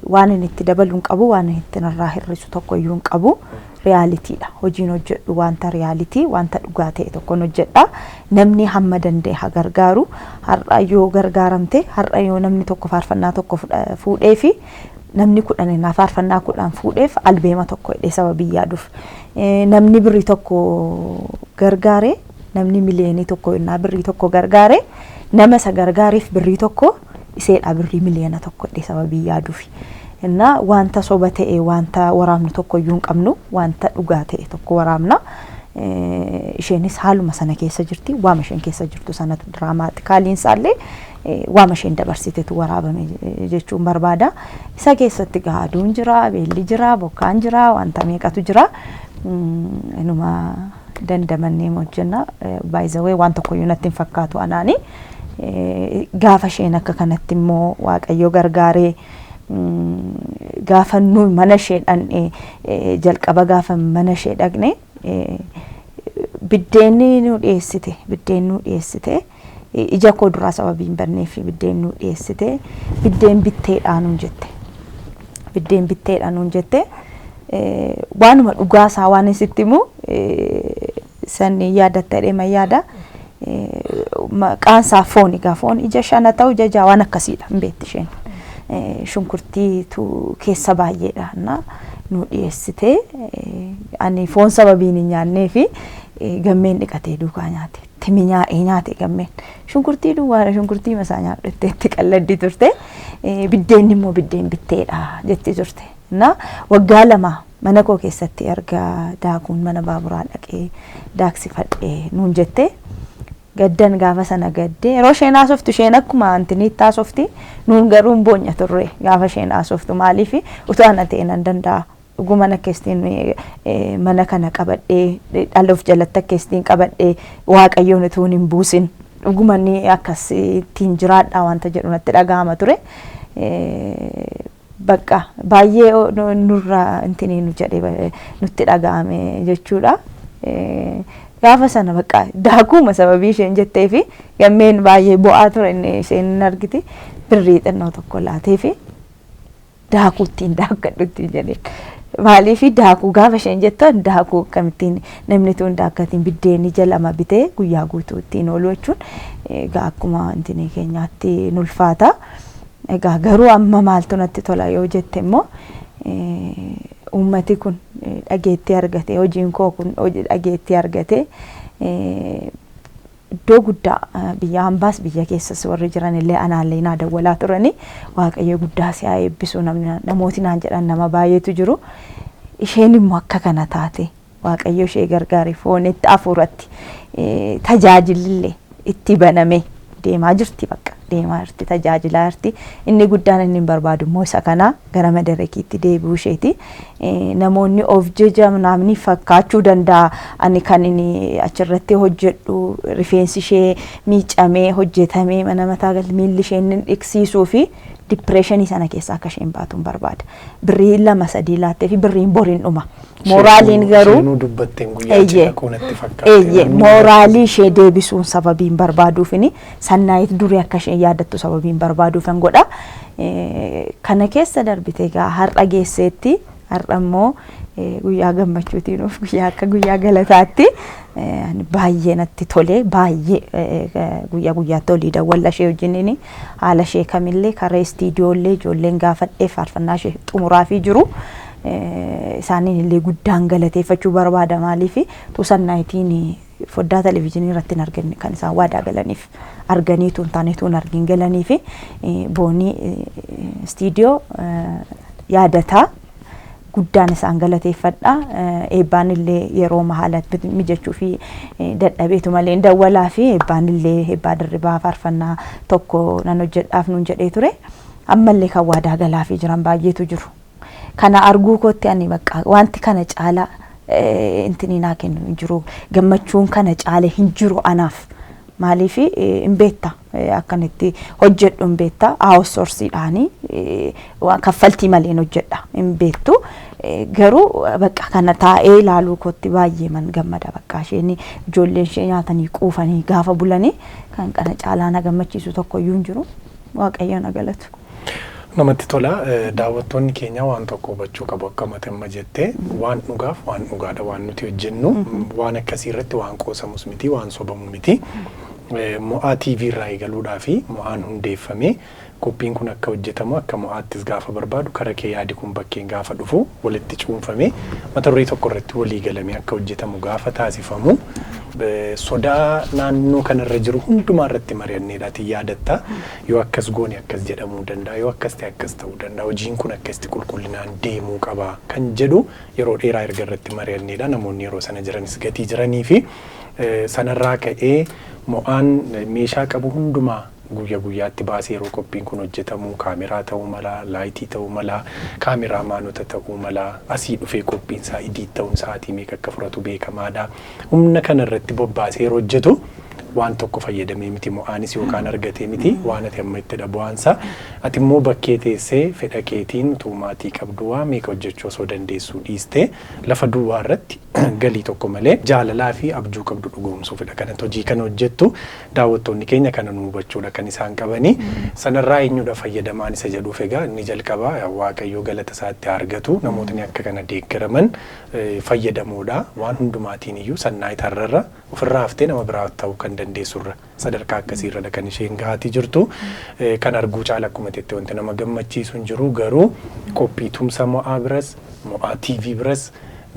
Waan inni itti dabalu hin qabu, waan inni itti narraa hir'isu tokko iyyuu hin qabu. Realitydha. Hojiin hojjedhu wanta reality, wanta dhugaa ta'e tokkon hojjedha. Namni hamma danda'e haa gargaaru. Har'a yoo gargaaramte, har'a yoo namni tokko faarfannaa tokko fuudhee fi namni 10 innaa faarfannaa 10 fuudheef, albeema tokko hidhee sababii yaaduuf. Namni birrii tokko gargaare, namni miliyoonii 1 innaa birrii tokko gargaare, nama isa gargaareef birrii tokko iseedha birrii miliyoona 1 hidhee sababii yaaduuf. Innaa wanta soba ta'e wanta waraabnu tokko iyyuu hin qabnu, wanta dhugaa ta'e tokko waraabna. Isheenis haaluma sana keessa jirti. Waama isheen keessa jirtu sanatu dramaticallyn isaallee waama isheen dabarsitetu waraabame jechuun barbaada. Isa keessatti gaa aduun jira, beelli jira, bokkaan jira, wanta meeqatu jira. Inuma dandamannee hojjenna. Baay'izawee waan tokkoyyuu natti hin fakkaatu anaani. Gaafa isheen akka kanatti immoo Waaqayyo gargaaree, gaafa nu mana ishee dhaqne, jalqaba gaafa mana ishee dhaqne, biddeenni nu dhiyeessite, biddeen nu dhiyeessite, ija koo duraa sababii hin banneef, biddeen nu dhiyeessite, "Biddeen bitteedhaa," nuun jette. "Biddeen bitteedha," nuun jette. Waanuma dhugaasaa waan sitti himu san yaadatta jedhee yaada. Maqaan isaa foon, egaa foon ija shana ta'u, ija ja'a, waan akkasiidha, hin beekti isheen. Shunkurtiitu keessa baay'eedha na nu dhiyeessite. Ani foon sababiin hin nyaannee fi gammeen dhiqatee duukaa nyaate. Itti minyaa'ee nyaate gammeen. Shunkurtii duwwaadha, shunkurtii masaa nyaadhu itti qalladdi turte. Biddeen immoo "Biddeen bitteedha," jetti turte. Na waggaa 2 mana koo keessatti erga daakuun mana baaburaa dhaqee daaksifadhee nuun jette. Gaddan gaafa sana gaddee, yeroo isheen haasoftu, isheen akkuma antiniitti haasofti, nuun garuu hin boonya turre gaafa isheen haasoftu. Maaliif, utuu ana ta'e nan danda'a, dhuguman akkasitiin mana kana qabadhee, dhala of jalatti akkasitiin qabadhee, Waaqayyoon utuu hin buusin dhuguman akkasittiin jiraadha wanta jedhu natti dhaga'ama ture. Bakka baay'ee nurraa intinii nu jedhe nutti dhaga'ame jechuudha. Gaafa sana bakka daakuuma sababii isheen jettee fi gammeen baay'ee bo'aa ture. Inni isheen hin argiti, birrii xinnoo tokko laatee fi "Daakuu ittiin daakkadhu," ittiin jedheen. Maaliif daakuu gaafa isheen jettu daakuu akkamittiin namni tun daakkatiin biddeenni jalama bitee guyyaa guutuu ittiin oolu jechuun egaa akkuma wanti keenyaatti nulfaata. Egaa garuu amma maaltu natti tola yoo jette immoo, uummati kun dhageettii argate, hojiin koo kun dhageettii argate, iddoo guddaa biyya hambaas biyya keessas warri jiran illee anaallee naa dawwalaa turani, "Waaqayyo guddaa si haa eebbisu" namni namooti naan jedhan nama baay'eetu jiru. Isheen immoo akka kana taate, Waaqayyo ishee gargaare, foonitti hafuuratti tajaajilillee itti baname, deemaa jirti, bakka deemaa jirti, tajaajilaa jirti. Inni guddaan inni hin barbaadu immoo isa kana, gara madarekiitti deebi'uu isheeti. Namoonni of jeja namni fakkaachuu danda'a. Ani kan inni achirratti hojjedhu rifeensi ishee miicamee hojjetamee mana mataa galti, miilli ishee inni dhiqsiisuu fi depression sana keessaa akka isheen baatu hin barbaada. Birrii lama sadii laattee fi birriin boriin dhuma. Mooraaliin garuu Isheenuu dubbatteen guyyaa cidha koo natti fakkaate. Eeyye, mooraalii ishee deebisuun sababiin barbaaduufini, Sannaayit durii akka isheen yaadattu sababiin barbaaduufan godha. Kana keessa darbite egaa har'a geesseetti. Har'a immoo guyyaa gammachuutiin of guyyaa akka guyyaa galataatti ani baay'ee natti tole, baay'ee guyyaa guyyaatti olii dawwalla ishee wajjiniin, haala ishee kamillee karaa istiidiyoollee ijoolleen gaafadhee faarfannaa ishee xumuraafii jiru. Isaaniin illee guddaan galateeffachuu barbaada. Maaliif Sannaayitiin foddaa televezyiinii irratti hin arganne kan isaan waadaa galaniif arganiitu hin taanetu hin argin galanii fi Boonii Istiidiyoo yaadataa guddaan isaan galateeffadha. Eebbaan illee yeroo haalatti mijachuu fi dadhabeetu malee dawwalaa fi eebbaan illee, Eebbaa Dirribaa, faarfannaa tokko nan hojjedhaaf nuun jedhee ture. Ammallee kan waadaa galaafii jiran baay'eetu jiru. Kana arguu kootti ani bakka wanti kana caalaa intini naa kennu hin jiru. Gammachuun kana caale hin jiru anaaf. Maaliif hin beekta, akkan itti hojjedhu hin beekta, outsourceiidhaanii kaffaltii maleen hojjedha hin beektu. Garuu bakka kana taa'ee ilaaluu kootti baay'ee man gammada. Bakka isheen ijoolleen ishee nyaatanii quufanii gaafa bulanii kan kana caalaa na gammachiisu tokko iyyuu hin jiru. Waaqayyo na galatu. Namatti tola. Daawwattoonni keenya waan tokko hubachuu qabu. Akka amma jettee, waan dhugaaf waan dhugaadha waan nuti hojjennu, waan akkasii irratti waan qoosamus miti, waan sobamu miti. Mo'aa TV irraa eegaluudhaa fi mo'aan hundeeffamee qophiin kun akka hojjetamu, akka mo'aattis gaafa barbaadu kara kee yaadi kun bakkeen gaafa dhufu, walitti cuunfamee mata duree tokko irratti walii galamee akka hojjetamu gaafa taasifamu, sodaa naannoo kanarra jiru hundumaa irratti mari'anneedhaati yaadatta. Yoo akkas goone akkas jedhamuu danda'a, yoo akkas ta'e akkas ta'uu danda'a, hojiin kun akkasitti qulqullinaan deemuu qaba kan jedhu yeroo dheeraa erga irratti mari'anneedha. Namoonni yeroo sana jiranis gatii jiranii fi sanarraa ka'ee mo'aan meeshaa qabu hundumaa guyya guyyaatti baasee yeroo qophiin kun hojjetamu, kaameraa ta'uu mala, light ta'uu mala, kaameraamaanota ta'uu mala, asii dhufee qophiin isaa edit ta'uun sa'aatii meeqa akka fudhatu beekamaadha. Humna kana irratti bobbaasee yeroo hojjetu waan tokko fayyadamee miti mo'aanis yookaan argatee miti. Waan ati amma itti bu'aansa ati immoo bakkee teessee fedha keetiin utuu maatii qabdu waa meeqa hojjechuu osoo dandeessuu dhiistee lafa duwwaa irratti galii tokko malee jaalalaa fi abjuu qabdu dhugoomsuufidha. Kanatti hojii kana hojjettu daawwattoonni keenya kana nu hubachuudha kan isaan qabanii. Sanarraa eenyudha fayyadamaan isa jedhuuf, egaa inni jalqabaa Waaqayyoo galata isaatti argatu, namootni akka kana deeggaraman fayyadamoodha. Waan hundumaatiin iyyuu Sannaayit har'arra ofirraa haftee nama biraa ta'uu kan dandeessurra sadarkaa akkasiirra kan isheen gahaatii jirtu. Kan arguu caala akkuma jettee wanti nama gammachiisu hin jiru. Garuu qophii tumsa mo'aa biras, Mo'aa TV biras,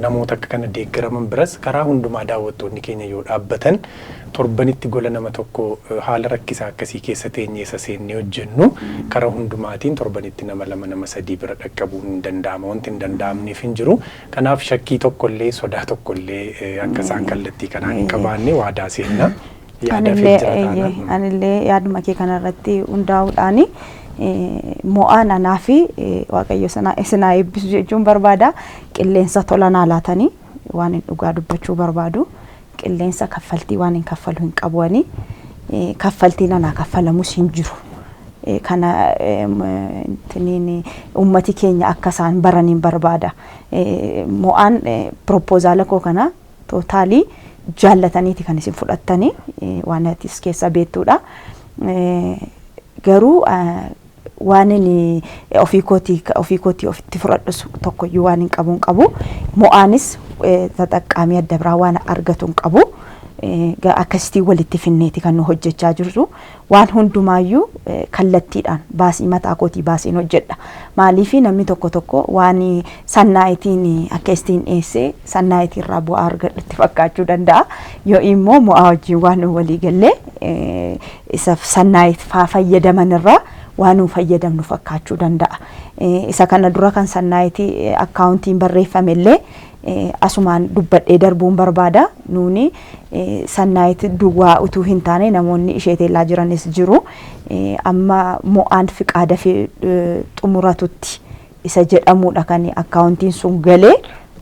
namoota akka kana deeggaraman biras karaa hundumaa daawwattoonni keenya yoo dhaabbatan, torbanitti gola nama tokko haala rakkisaa akkasii keessa teenyee isa seennee hojjennu, karaa hundumaatiin torbanitti nama lama, nama sadii bira dhaqqabuun hin danda'ama. Wanti hin danda'amneef hin jiru. Kanaaf shakkii tokkollee, sodaa tokkollee akka isaan kallattii kanaan hin qabaanne waadaa seenna. Anillee yaaduma kee kanarratti hundaa'uudhaani, mo'aan anaa fi Waaqayyo isinaa eebbisu jechuun barbaada. Qilleensa tola naa laatanii waan hin dhugaa dubbachuu barbaadu. Qilleensa kaffaltii waan hin kaffalu hin qabuani. Kaffaltiin anaa kaffalamus hin jiru. Kana uummati keenya akka isaan baraniin barbaada. Mo'aan proposal koo kana totally jaallataniiti kan isin fudhattanii, waan atis keessa beektuudha. Garuu Waan inni ofii kootii ofitti fudhadhus tokkoyyuu waan hin qabu hin qabu. Mo'aanis taxaqqaamii adda biraa waan argatu hin qabu. Akkasitti walitti finneeti kan nu hojjechaa jirru. Waan hundumaayyuu kallattiidhaan baasii mataa kootii baasiin hojjedha. Maaliif, namni tokko tokko waan sannaayitiin akka ittiin dhiyeessee sannaayitii irraa bu'aa argadhutti fakkaachuu danda'a. Yoo immoo mo'aa wajjin waan nu walii gallee isa sannaayit faa fayyadaman irraa waan nu fayyadamnu fakkaachuu danda'a. Isa kana dura kan sannaayitii akkaawuntiin barreeffame illee asumaan dubbadhee darbuun barbaada. Nuuni sannaayit duwwaa utuu hin taane namoonni ishee teellaa jiranis jiru. Amma mo'aan fiqaada xumuratutti isa jedhamudha kan akkaawuntiin sun galee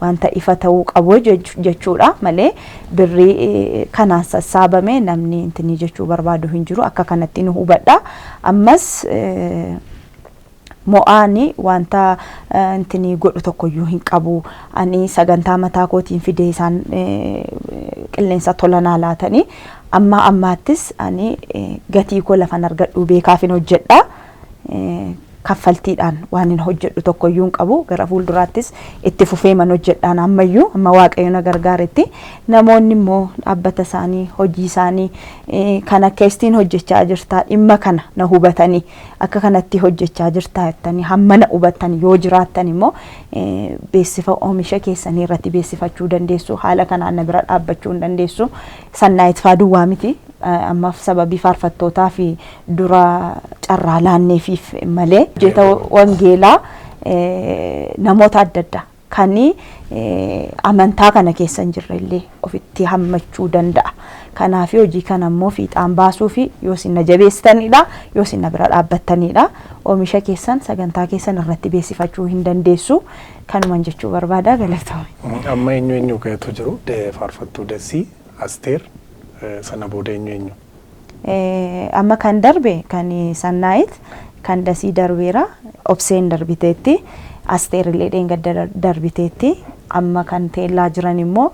wanta ifa ta'uu qabu jechuudha malee birrii kanaan sassaabame namni intinii jechuu barbaadu hin jiru. Akka kanatti nu hubadha. Ammas mo'aani wanta intinii godhu tokkoyyuu hin qabu. Ani sagantaa mataa kootiin fidee isaan qilleensa tolanaa laatanii amma ammaattis ani gatii koo lafan argadhu beekaafin hojjedha. Kaffaltiidhaan waan hin hojjedhu tokkoyyuu hin qabu. Gara fuulduraattis itti fufee man hojjedhaan ammayyuu amma Waaqayyo na gargaaretti. Namoonni immoo dhaabbata isaanii, hojii isaanii kan akka ittiin hojjechaa jirtaa, dhimma kana na hubatanii akka kanatti hojjechaa jirtaa jettanii hamma na hubattan yoo jiraattan immoo beeksifa oomisha keessanii irratti beeksifachuu dandeessu. Haala kanaan na bira dhaabbachuu hin dandeessu. Sannaayit faa duwwaa miti, ammaaf sababii faarfattootaa fi dura carraa laanneefiif malee hojjeta wangeelaa namoota adda addaa kan amantaa kana keessa hin jirre illee ofitti hammachuu danda'a. Kanaaf hojii kana immoo fiixaan baasuu fi yoo isin na jabeessitanidha, yoo isin na bira dhaabbattanidha. Oomisha keessan, sagantaa keessan irratti beeksifachuu hin dandeessu. Kanuman jechuu barbaada, galatoome. Amma eenyu eenyu ka'etu jiru? Faarfattuu Dasii, Asteer, sana booda eenyu eenyu? Amma kan darbe kan Sannaayit, kan Dasii darbeera, Obseen darbiteetti, Asteer illee dheengadda darbiteetti. Amma kan teellaa jiran immoo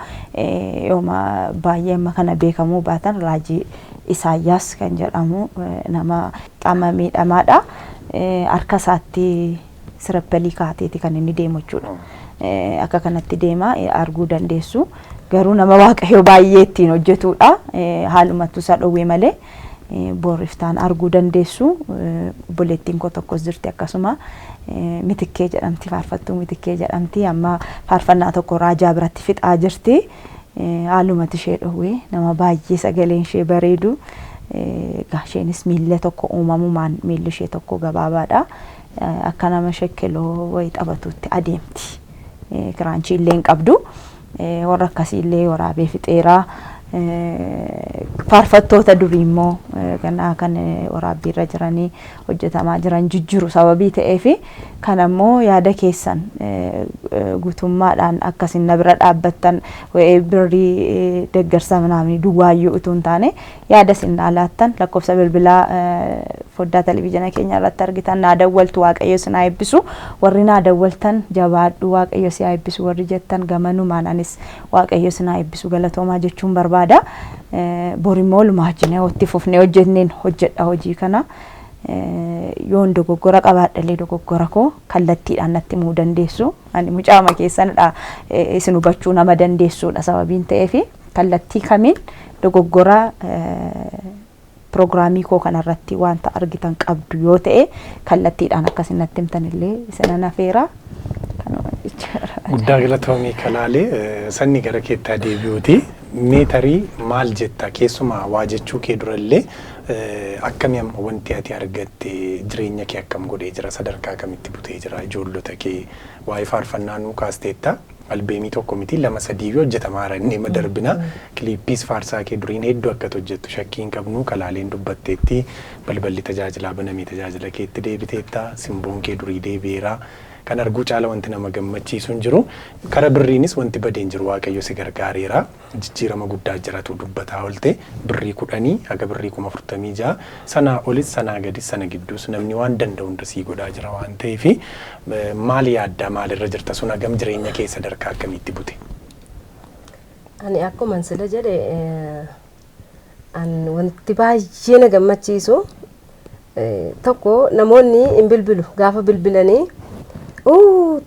yooma baay'ee amma kana beekamuu baatan Raajii Isaayyaas kan jedhamu nama qaama miidhamaadha. Harka isaatti sirappalii kaateeti kan inni deemu jechuudha. Akka kanatti deema, arguu dandeessu. Garuu nama Waaqayyo baay'ee ittiin hojjetudha. Haalumattu isa dhowwee malee booriftaan arguu dandeessu. Obboleettiin koo tokkos jirti akkasuma, Mitikkee jedhamti, faarfattuu Mitikkee jedhamti. Amma faarfannaa tokko raajaa biratti fixaa jirti. Haalumatti ishee dhowwee, nama baay'ee sagaleen ishee bareedu. Egaa isheenis miilla tokko uumamumaan miilli ishee tokko gabaabaadha. Akka nama shekkeloo wayii taphatutti adeemti. Kiraanchii illee hin qabdu. Warra akkasii illee waraabee fixeeraa. Faarfattoota durii immoo ganaa kan waraabbiirra jiranii hojjetamaa jiran jijjiru sababii ta'eef kan ammoo yaada keessan guutummaadhaan akkasin na bira dhaabbattan birrii deeggarsa ምናምን duwwaayyuu utuu hin taane yaada isin naa laattan lakkoofsa bilbilaa foddaa televizyiina keenya irratti argitan naa dawwaltu. Waaqayyo si naa eebbisu. Warri naa dawwaltan, "Jabaadhu, Waaqayyo si haa eebbisu," warri jettan gamanumaan anis Waaqayyo si naa eebbisu, galatoomaa jechuun barbaada. Borimmoo walumaa wajjin itti fufnee hojjenneen hojjedha hojii kana. Yoon dogoggora qabaadhallee dogoggora koo kallattiidhaan natti himuu dandeessu. Ani mucaama keessanidha, isin hubachuu nama dandeessuudha sababiin ta'eefi kallattii kamiin dogoggora piroogiraamii koo kanarratti wanta argitan qabdu yoo ta'e kallattiidhaan akkasin natti himtan illee isinan afeera. Kanuma jechuudha. Guddaa galatoomii kalaalee. Sanni gara keettaa deebi'uuti. Mee tarii maal jetta, keessumaa waa jechuu kee durallee akkami amma wanti ati argatte jireenya kee akkam godhee jira, sadarkaa kamitti butee jira, ijoollota kee waa'ee faarfannaa nuu kaasteetta, albeemii tokko miti lama sadii hojjetamaa jira inni darbina, kiliippiis faarsaa kee duriin hedduu akka hojjettu shakkii hin qabnu, kalaaleen dubbatteetti, balballi tajaajilaa banamee tajaajila keetti deebiteetta, simboon kee durii deebi'eera. Kan arguu caala wanti nama gammachiisu hin jiru. Kara birriinis wanti badeen jiru, Waaqayyo si gargaareera. Jijjiirama guddaa jiratu dubbataa oolte, birrii 10 haga birrii 46,000 sanaa olis sanaa gadis sana gidduus namni waan danda'u hunda sii godhaa jira waan ta'eef maal yaaddaa, maalirra jirta, sun hagam jireenya kee sadarkaa akkamiitti bute? Ani akkuma sila jedhe an wanti baay'ee na gammachiisu Tokko namoonni hin bilbilu gaafa bilbilanii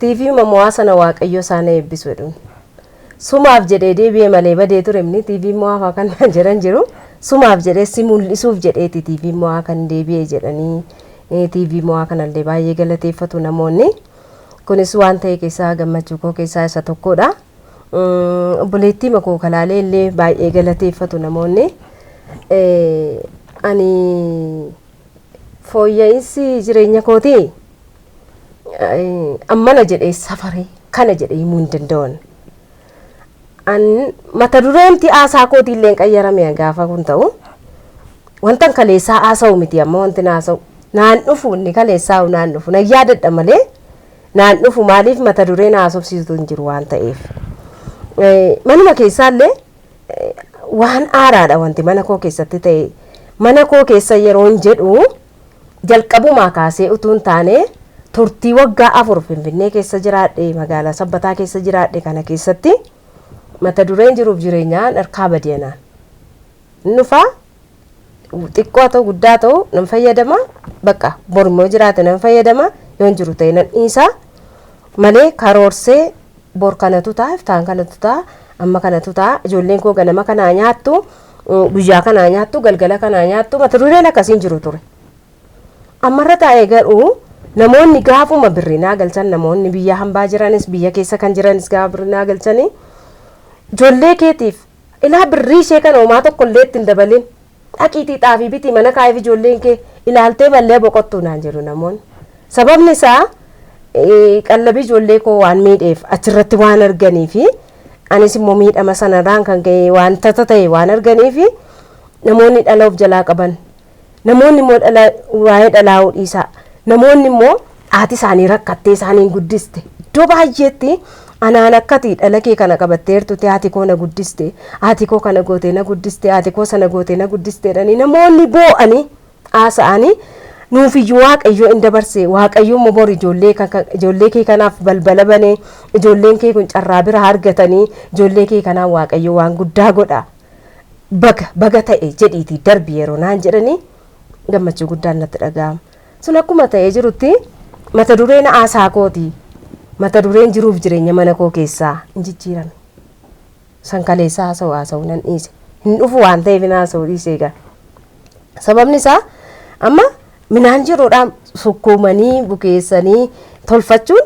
TV mo'aa sana Waaqayyo isaan eebbisu jedhu. Sumaaf jedhee deebi'ee malee badee ture inni TV mo'aa fa'aa kan naan jedhan jiru. Sumaaf jedhee si mul'isuuf jedheeti TV mo'aa kan deebi'ee jedhanii TV mo'aa kanallee baay'ee galateeffatu namoonni. Kunis waan ta'e keessaa gammachuu koo keessaa isa tokkodha. Obboleettii makoo kalaalee illee baay'ee galateeffatu namoonni. Ani fooyya'insi jireenya kootii ammana jedhee safaree kana jedhee himuu hin danda'an. An mata dureemti haasaa kootii illee qayyarame gaafa kun ta'u wantan kaleessaa haasa'u miti amma wanti haasa'u naan dhufu inni kaleessaa naan dhufu nan yaadadha malee naan dhufu maaliif mata dureen haasofsiisu hin jiru waan ta'eef. Manuma keessaallee waan haaraadha wanti mana koo keessatti ta'e mana koo keessa yeroon jedhu jalqabumaa kaasee utuu hin taane turtii waggaa 4 Finfinnee keessa jiraadhe magaalaa Sabbataa keessa jiraadhe kana keessatti mata dureen jiruuf jireenyaan harkaa badeenaan nufaa xiqqoo ta'u guddaa ta'u nan fayyadama bakka bormoo jiraate nan fayyadama yoon jiru ta'e nan dhiisa malee karoorsee bor kanatu ta'a iftaan kanatu ta'a amma kanatu ta'a ijoolleen koo ganama kanaa nyaattu guyyaa kanaa nyaattu galgala kanaa nyaattu mata dureen akkasiin jiru ture. Ammarra taa'ee garuu namoonni gaafuma birrinaa galchan namoonni biyya hambaa jiranis biyya keessa kan jiranis gaafa birrinaa galchanii ijoollee keetiif ilaa birrii ishee kana homaa tokko illee ittiin dabalin dhaqiitii xaafii bitii mana kaa'eef ijoolleen kee ilaaltee mallee boqottuu naan jedhu namoonni. Sababni isaa qallabii ijoollee koo waan miidheef achirratti waan arganii fi anis immoo miidhama sanarraan kan ka'e waan tata ta'e waan arganii fi namoonni dhala of jalaa qaban namoonni immoo dhala waa'ee dhalaa'uu dhiisaa namoonni immoo haati isaanii rakkattee isaaniin guddiste iddoo baay'eetti anaan akkati dhala kee kana qabatteertuti haati koo na guddiste haati koo kana gootee na guddiste haati koo sana gootee na guddiste jedhanii namoonni boo'anii haasa'anii nuufiyyuu Waaqayyo hin dabarse Waaqayyo immoo bor ijoollee kee kanaaf balbala banee ijoolleen kee kun carraa bira argatanii ijoollee kee kanaaf Waaqayyo waan guddaa godha baga baga ta'e jedhiitii darbi yeroo naan jedhanii gammachuu guddaan natti dhaga'ama. Sun akkuma ta'ee jirutti mata dureen haasaa kooti mata dureen jiruuf jireenya mana koo keessaa hin jijjiirame. San kaleessa haasa'u haasa'u nan dhiise hin dhufu waan ta'eef hin haasa'u dhiise egaa. Sababni isaa amma minaan jiruudhaan sukkuumanii bukeessanii tolfachuun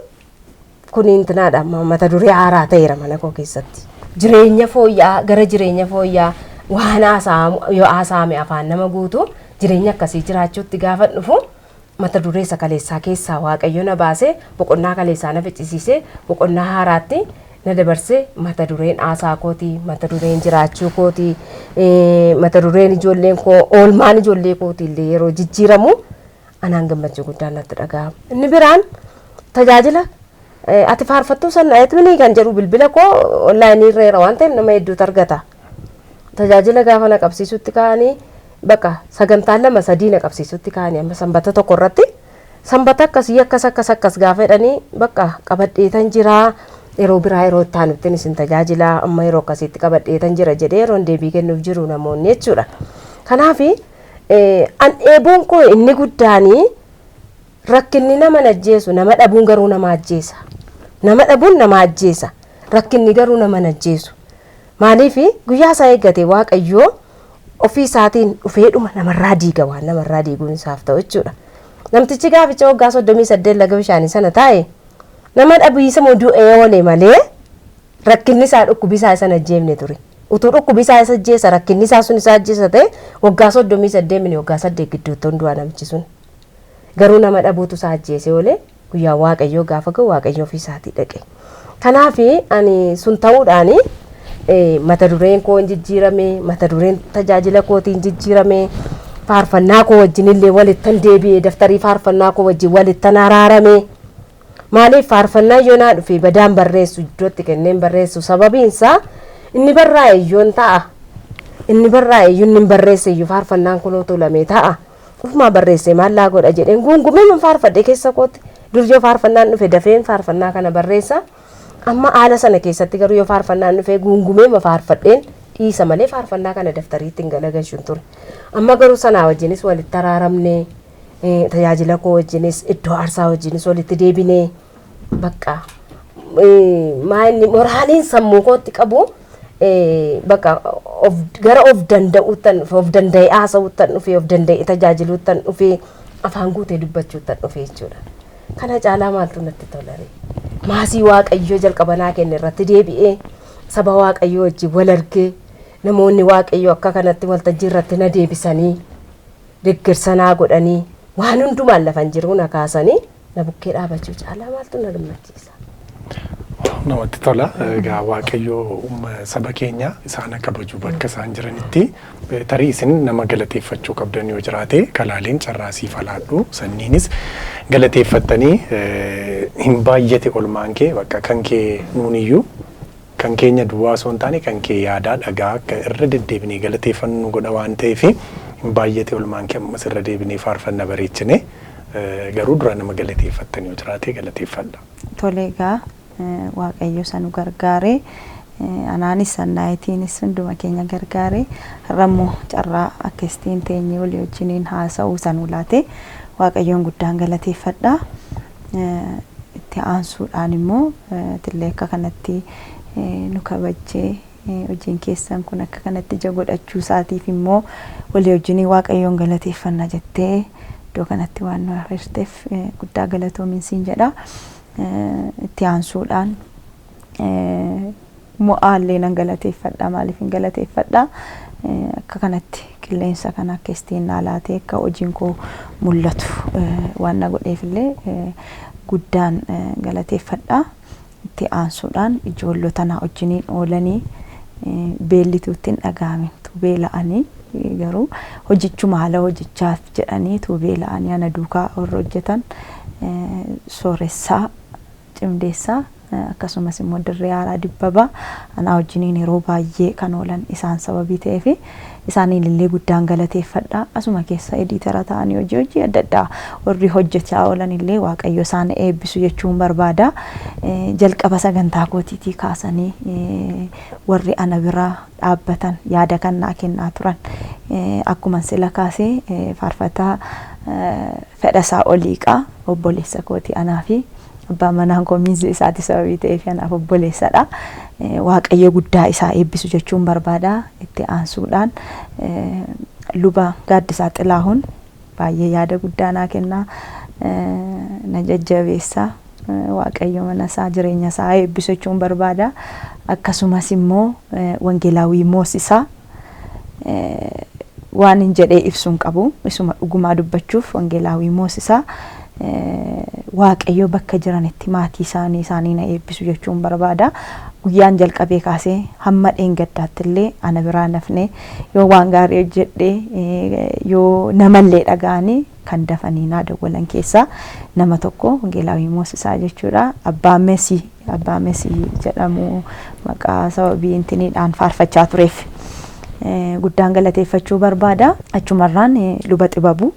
kun intinaadha mata duree haaraa ta'eera mana koo keessatti. Jireenya fooyya'aa gara jireenya fooyya'aa waan haasa'amu yoo haasa'ame afaan nama guutu jireenya akkasii jiraachuutti gaafa dhufu mata duree isa kaleessaa keessaa Waaqayyo na baasee boqonnaa kaleessaa na ficcisiisee boqonnaa haaraatti na dabarsee mata dureen haasaa kootii mata dureen jiraachuu kootii mata dureen ijoolleen koo oolmaan ijoollee kootii illee yeroo jijjiiramu anaan gammachuu guddaan natti dhaga'ama. Inni biraan tajaajila ati faarfattuu sana etminii kan jedhu bilbila koo onlaayinii irra waan ta'eef nama hedduutu argata. Tajaajila gaafa na qabsiisutti ka'anii bakka sagantaan 2 3 na qabsiisutti ka'anii amma sanbata tokko irratti sanbata akkasii akkas akkas akkas gaafa jedhanii bakka qabadheetan jiraa yeroo biraa yeroo itti aanutti isin tajaajila amma yeroo akkasiitti qabadheetan jira jedhee yeroo deebii kennuuf jiru namoonni jechuudha. Kanaaf an dheebuun koo inni guddaanii rakkinni nama ajjeesu nama dhabuun garuu nama ajjeesa. Nama dhabuun nama ajjeesa. Rakkinni garuu nama ajjeesu. Maaliif guyyaa isaa eeggate Waaqayyoo ofii isaatiin dhufeedhuma namarraa diiga waan namarraa diiguun isaaf ta'u jechuudha. Namtichi gaaficha waggaa 38 laga bishaanii sana taa'e nama dhabiisa moo du'ee oole malee rakkinni isaa dhukkubi isaa isa ajjeefne ture. Utuu dhukkubi isaa isa ajjeesa rakkinni isaa sun isa ajjeesa ta'e waggaa 38 mini waggaa 8 gidduutti hundumaa namichi sun. Garuu nama dhabuutu isaa ajjeese oole guyyaa Waaqayyoo gaafa ga'u Waaqayyoo ofii isaatii dhaqe. Kanaaf ani sun ta'uudhaani mata dureen koo hin jijjiirame mata dureen tajaajila kootii hin jijjiirame faarfannaa koo wajjin illee walittan deebi'e daftarii faarfannaa koo wajjin walittan araarame. Maaliif faarfannaa yoo naa dhufe badaan barreessu iddootti kenneen barreessu sababiin isaa inni barraa'e iyyoon ta'a inni barraa'e iyyuu inni barreesse iyyuu faarfannaan kun tuulamee ta'a ufumaa barreesse maallaa godha jedheen guungumee man faarfadhe keessa kootti dur yoo faarfannaan dhufe dafeen faarfannaa kana barreessa amma haala sana keessatti garuu yoo faarfannaan dhufe guungumee ma faarfadheen dhiisa malee faarfannaa kana daftariitti hin galagalchuun ture amma garuu sanaa wajjinis walitti araaramne Tajaajila koo wajjinis iddoo aarsaa wajjinis walitti deebinee bakka maayini moraaliin sammuu kootti qabu bakka of gara of danda'uuttan dhufe, of danda'e haasa'uuttan dhufe, of danda'e tajaajiluuttan dhufe, afaan guutee dubbachuuttan dhufe jechuudha. Kana caalaa maaltu natti tola ree? Maasii Waaqayyoo jalqaba naa kenne irratti deebi'ee, saba Waaqayyoo wajjin wal argee, namoonni Waaqayyoo akka kanatti waltajjii irratti na deebisanii, deeggarsa naa godhanii, waan hundumaan lafan jiru na kaasanii na bukkee dhaabachuu caalaa maaltu na gammachiisa? Namatti tola. Egaa Waaqayyo saba keenya isaan akka kabaju bakka isaan jiranitti. Tarii isin nama galateeffachuu qabdan yoo jiraate, kalaaleen carraa siif alaadhu, sanniinis galateeffattanii hin baay'ate olmaan kee bakka kan kee nuuniyyuu kan keenya duwwaa osoo hin taane kan kee yaadaa dhagaa akka irra deddeebinee galateeffannu nu godha waan ta'eef, hin baay'ate olmaan kee ammas irra deebinee faarfanna bareechine, garuu dura nama galateeffattan yoo jiraate galateeffadha. Tole, egaa Waaqayyo isa nu gargaaree, anaanis Sannaayitiinis hunduma keenya gargaaree, har'ammoo carraa akkasitiin teenyee walii wajjiniin haasa'uu isa nu laate Waaqayyoon guddaan galateeffadha. Itti aansuudhaan immoo tillee akka kanatti nu kabajjee, hojiin keessan kun akka kanatti ija godhachuu isaatiif immoo walii wajjiniin Waaqayyoon galateeffanna jettee iddoo kanatti waan nu afeerteef guddaa galatoomiin siin jedha. Itti aansuudhaan mo'aallee nan galateeffadha. Maaliif hin galateeffadha? Akka kanatti qilleensa kana akka istiin naa laatee akka hojiin koo mul'atu waan na godheefillee guddaan galateeffadha. Itti aansuudhaan ijoollota na wajjiniin oolanii beellituutti hin dhaga'amin beela'anii, garuu hojichuma haala hojichaaf jedhanii tu beela'anii ana duukaa warra hojjetan, Sooressaa Cimdeessaa, akkasumas immoo Dirree Haaraa Dibbabaa, anaa wajjiniin yeroo baay'ee kan oolan isaan sababii ta'eef isaaniin illee guddaan galateeffadha. Asuma keessa editor ta'anii hojii adda addaa warri hojjechaa oolan illee Waaqayyo isaan eebbisu jechuun barbaada. Jalqaba sagantaa kootiitii kaasanii warri ana bira dhaabbatan, yaada kan naa kennaa turan, akkuma sila kaasee faarfataa Fedhasaa Oliiqaa obboleessa kooti anaa fi abbaan manaan koo miinzi isaati sababii ta'eef anaaf obboleessadha. Waaqayyo guddaa isaa eebbisu jechuun barbaada. Itti aansuudhaan luba Gaaddisaa Xilaahuun baay'ee yaada guddaa naa kennaa, na jajjabeessa. Waaqayyo mana isaa, jireenya isaa eebbisu jechuun barbaada. Akkasumas immoo Wangeelaawii Moosisaa waan hin jedhee ibsuun qabu, isuma dhugumaa dubbachuuf Wangeelaawii Moosisaa Waaqayyo bakka jiranitti maatii isaanii na eebbisu jechuun barbaada. Guyyaan jalqabee kaasee hamma dheengaddaatti illee ana biraa nafne, yoo waan gaarii hojjedhe, yoo namallee dhaga'anii kan dafanii naa dawwalan keessaa nama tokko Wangeelaawii Moosisaa jechuudha. Abbaa Mesii jedhamu maqaa sababii intiniidhaan faarfachaa tureef guddaan galateeffachuu barbaada. Achumarraan luba Xibabuu,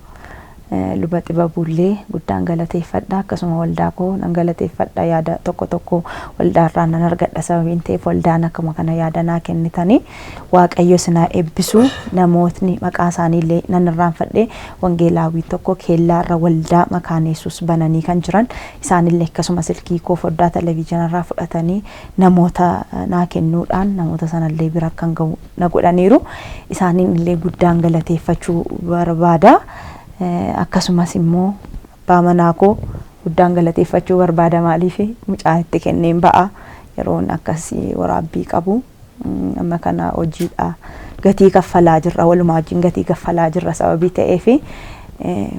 luba Xibabuullee guddaan galateeffadha. Akkasuma waldaa koo nan galateeffadha. Yaada tokko tokko waldaarraa nan argadha sababiin ta'eef waldaan akkuma kana yaada naa kennitanii Waaqayyo sinaa eebbisu. Namootni maqaa isaaniillee nan irraanfadhe, wangeelaawii tokko keellaarra waldaa Makaaneessus bananii kan jiran, isaanillee akkasuma silkii koo foddaa televezyiinarraa fudhatanii namoota naa kennuudhaan namoota sanallee bira akkan ga'u na godhaniiru. Isaaniin illee guddaan galateeffachuu barbaada. Akkasumas immoo abbaa manaa koo guddaan galateeffachuu barbaada. Maaliif, mucaa itti kenneen ba'a yeroon akkasii waraabbii qabu. Amma kana hojiidha gatii kaffalaa jirra, walumaa wajjin gatii kaffalaa jirra sababii ta'eef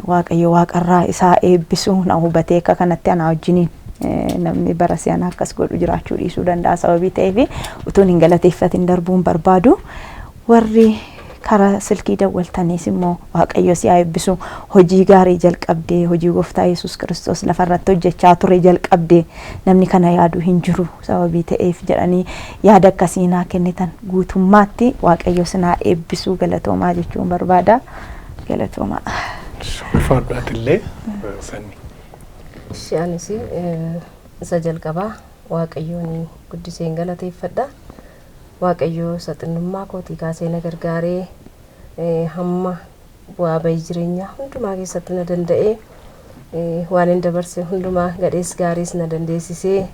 Waaqayyo waaqarraa isaa eebbisu. Na hubatee akka kanatti anaa wajjiniin namni bara si'ana akkas godhu jiraachuu dhiisuu danda'a sababii ta'eef utuun hin galateeffatin darbuun barbaadu. Warri karaa silkii dawwaltaniis immoo Waaqayyo si haa eebbisu. Hojii gaarii jalqabdee, hojii gooftaa Yesuus Kiristoos lafarratti hojjechaa ture jalqabdee, namni kana yaadu hin jiru sababii ta'eef jedhanii yaada akkasii naa kennitan guutummaatti Waaqayyo sinaa eebbisuu, galatoomaa jechuun barbaada. Galatoomaa. Ulfaadhaatillee sanni. Ishee anis isa jalqabaa Waaqayyoon guddiseen galateeffadha. Waaqayyo isa xinnummaa kootii kaasee na gargaaree hamma Bu'aa bahii jireenyaa hundumaa keessatti na danda'ee, waan hin dabarse hundumaa gadhees gaariis na dandeessisee,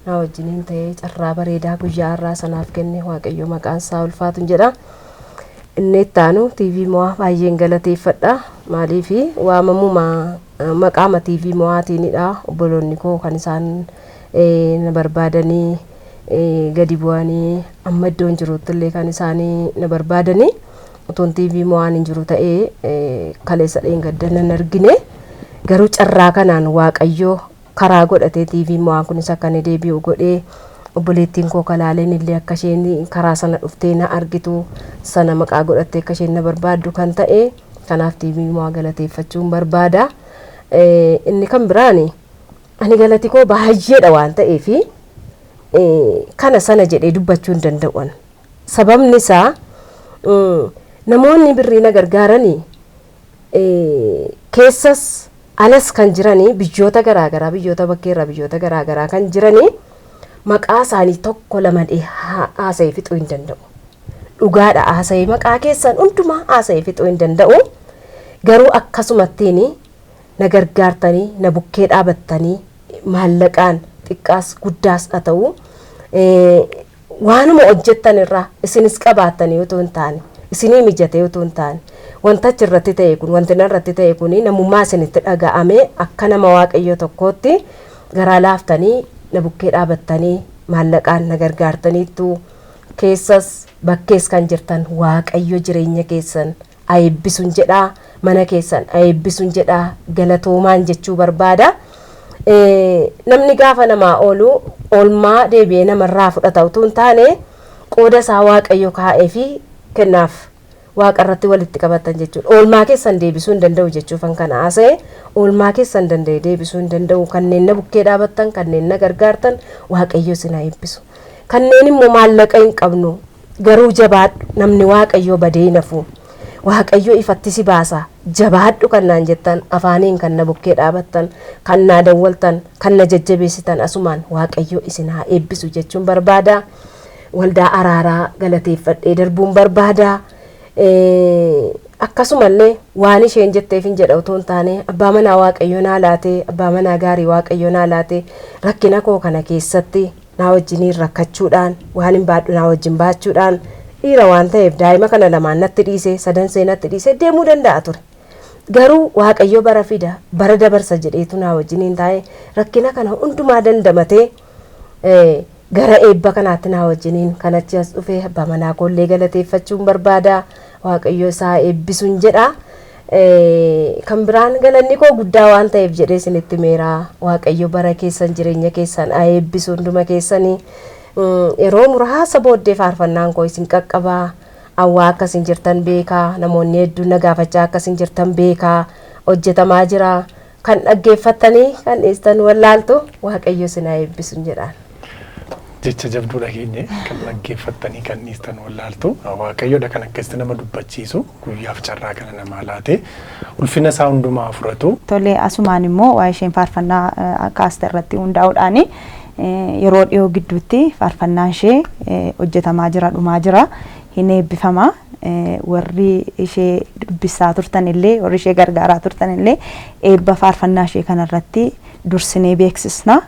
na wajjiniin ta'ee carraa bareedaa guyyaa har'aa sanaaf kenne Waaqayyo maqaan isaa ulfaatu jedha. Inni itti aanu TV Mo'aa baay'een galateeffadha. Maaliif waamamuma maqaama TV Mo'aatiinidha obboloonni koo kan isaan na barbaadanii gadi bu'anii amma iddoon jirutti illee kan isaanii na barbaadanii. Utuun TV Mo'aan hin jiru ta'ee kaleessa dheengadda nan argine, garuu carraa kanaan Waaqayyo karaa godhatee TV Mo'aan kunis akka inni deebi'u godhee, obboleettiin koo kalaaleen illee akka isheen karaa sana dhuftee na argitu sana maqaa godhattee akka isheen na barbaaddu kan ta'e, kanaaf TV Mo'aa galateeffachuun barbaada. Inni kan biraani, ani galati koo baay'eedha waan ta'eefi kana sana jedhee dubbachuu hin danda'u. Sababni isaa, namoonni birrii na gargaaranii keessas alas kan jiranii, biyyoota garaagaraa, biyyoota bakkeerraa, biyyoota garaagaraa kan jiranii, maqaa isaanii tokko lama haasa'ee fixuu hin danda'u. Dhugaadha, haasa'ee maqaa keessan hundumaa haasa'ee fixuu hin danda'u. Garuu akkasumattiin na gargaartanii, na bukkee dhaabattanii, maallaqaan xiqqaas guddaas haa ta'u, waanuma hojjettan irraa isinis qabaattanii otoo hin taane, isinii mijatee otoo hin taane, wanta achirratti ta'e kun, wanti narratti ta'e kun, namummaa isinitti dhaga'ame, akka nama Waaqayyo tokkootti garaa laaftanii na bukkee dhaabattanii maallaqaan na gargaartaniittu. Keessas bakkees kan jirtan, Waaqayyo jireenya keessan haa eebbisuun jedhaa, mana keessan haa eebbisuun jedhaa, galatoomaan jechuu barbaada. Namni gaafa namaa oolu oolmaa deebi'ee namarraa fudhata utuu hin taane, qooda isaa Waaqayyo kaa'ee fi kennaaf Waaqa irratti walitti qabatan jechuudha. Oolmaa keessan deebisuu hin danda'u jechuufan kana haasa'e. Oolmaa keessan danda'e deebisuu hin danda'u. Kanneen na bukkee dhaabattan, kanneen na gargaartan, Waaqayyo isin haa eebbisu. Kanneen immoo maallaqa hin qabnu garuu jabaadhu, namni Waaqayyo badee hin hafu, Waaqayyo ifatti si baasa, jabaadhu kan naan jettan, afaaniin kan na bukkee dhaabattan, kan naa dawwaltan, kan na jajjabeessitan, asumaan Waaqayyo isin haa eebbisu jechuun barbaada. Waldaa Araaraa galateeffadhee darbuun barbaada. Akkasumallee waan isheen jetteef hin jedha otoo hin taane, abbaa manaa Waaqayyo naa laatee, abbaa manaa gaarii Waaqayyo naa laatee, rakkina koo kana keessatti naa wajjiniin rakkachuudhaan, waan hin baadhu naa wajjin baachuudhaan, dhiira waan ta'eef daa'ima kana lamaan natti dhiisee, sadansee natti dhiisee deemuu danda'a ture. Garuu Waaqayyo bara fida, bara dabarsa jedheetu naa wajjiniin taa'ee rakkina kana hundumaa dandamatee gara eebba kanaatti naa wajjiniin kan achi as dhufe abbaa manaa koollee galateeffachuun barbaada. Waaqayyo isaa eebbisuun jedha. Kan biraan galanni koo guddaa waan ta'eef jedhee isinitti meeraa, Waaqayyo bara keessan, jireenya keessan haa eebbisu hunduma keessanii. Yeroo muraasa booddee faarfannaan koo isin qaqqabaa. Awwaa akkasin jirtan beekaa, namoonni hedduun na gaafachaa akkasin jirtan beekaa, hojjetamaa jira. Kan dhaggeeffattanii kan dhiistan wallaaltu, Waaqayyo isin haa eebbisuun jedhaan. Jecha jabduu dhageenye, kan dhaggeeffattanii kan dhiistan wallaaltu. Waaqayyoodha kan akkasitti nama dubbachiisu, guyyaaf carraa kana namaa laate, ulfina isaa hundumaa fudhatu. Tole, asumaan immoo waa isheen faarfannaa kaaste irratti hundaa'uudhaan, yeroo dhiyoo gidduutti faarfannaan ishee hojjetamaa jira, dhumaa jira, hin eebbifama. Warri ishee dubbisaa turtan illee, warri ishee gargaaraa turtan illee, eebba faarfannaa ishee kanarratti dursinee beeksisna.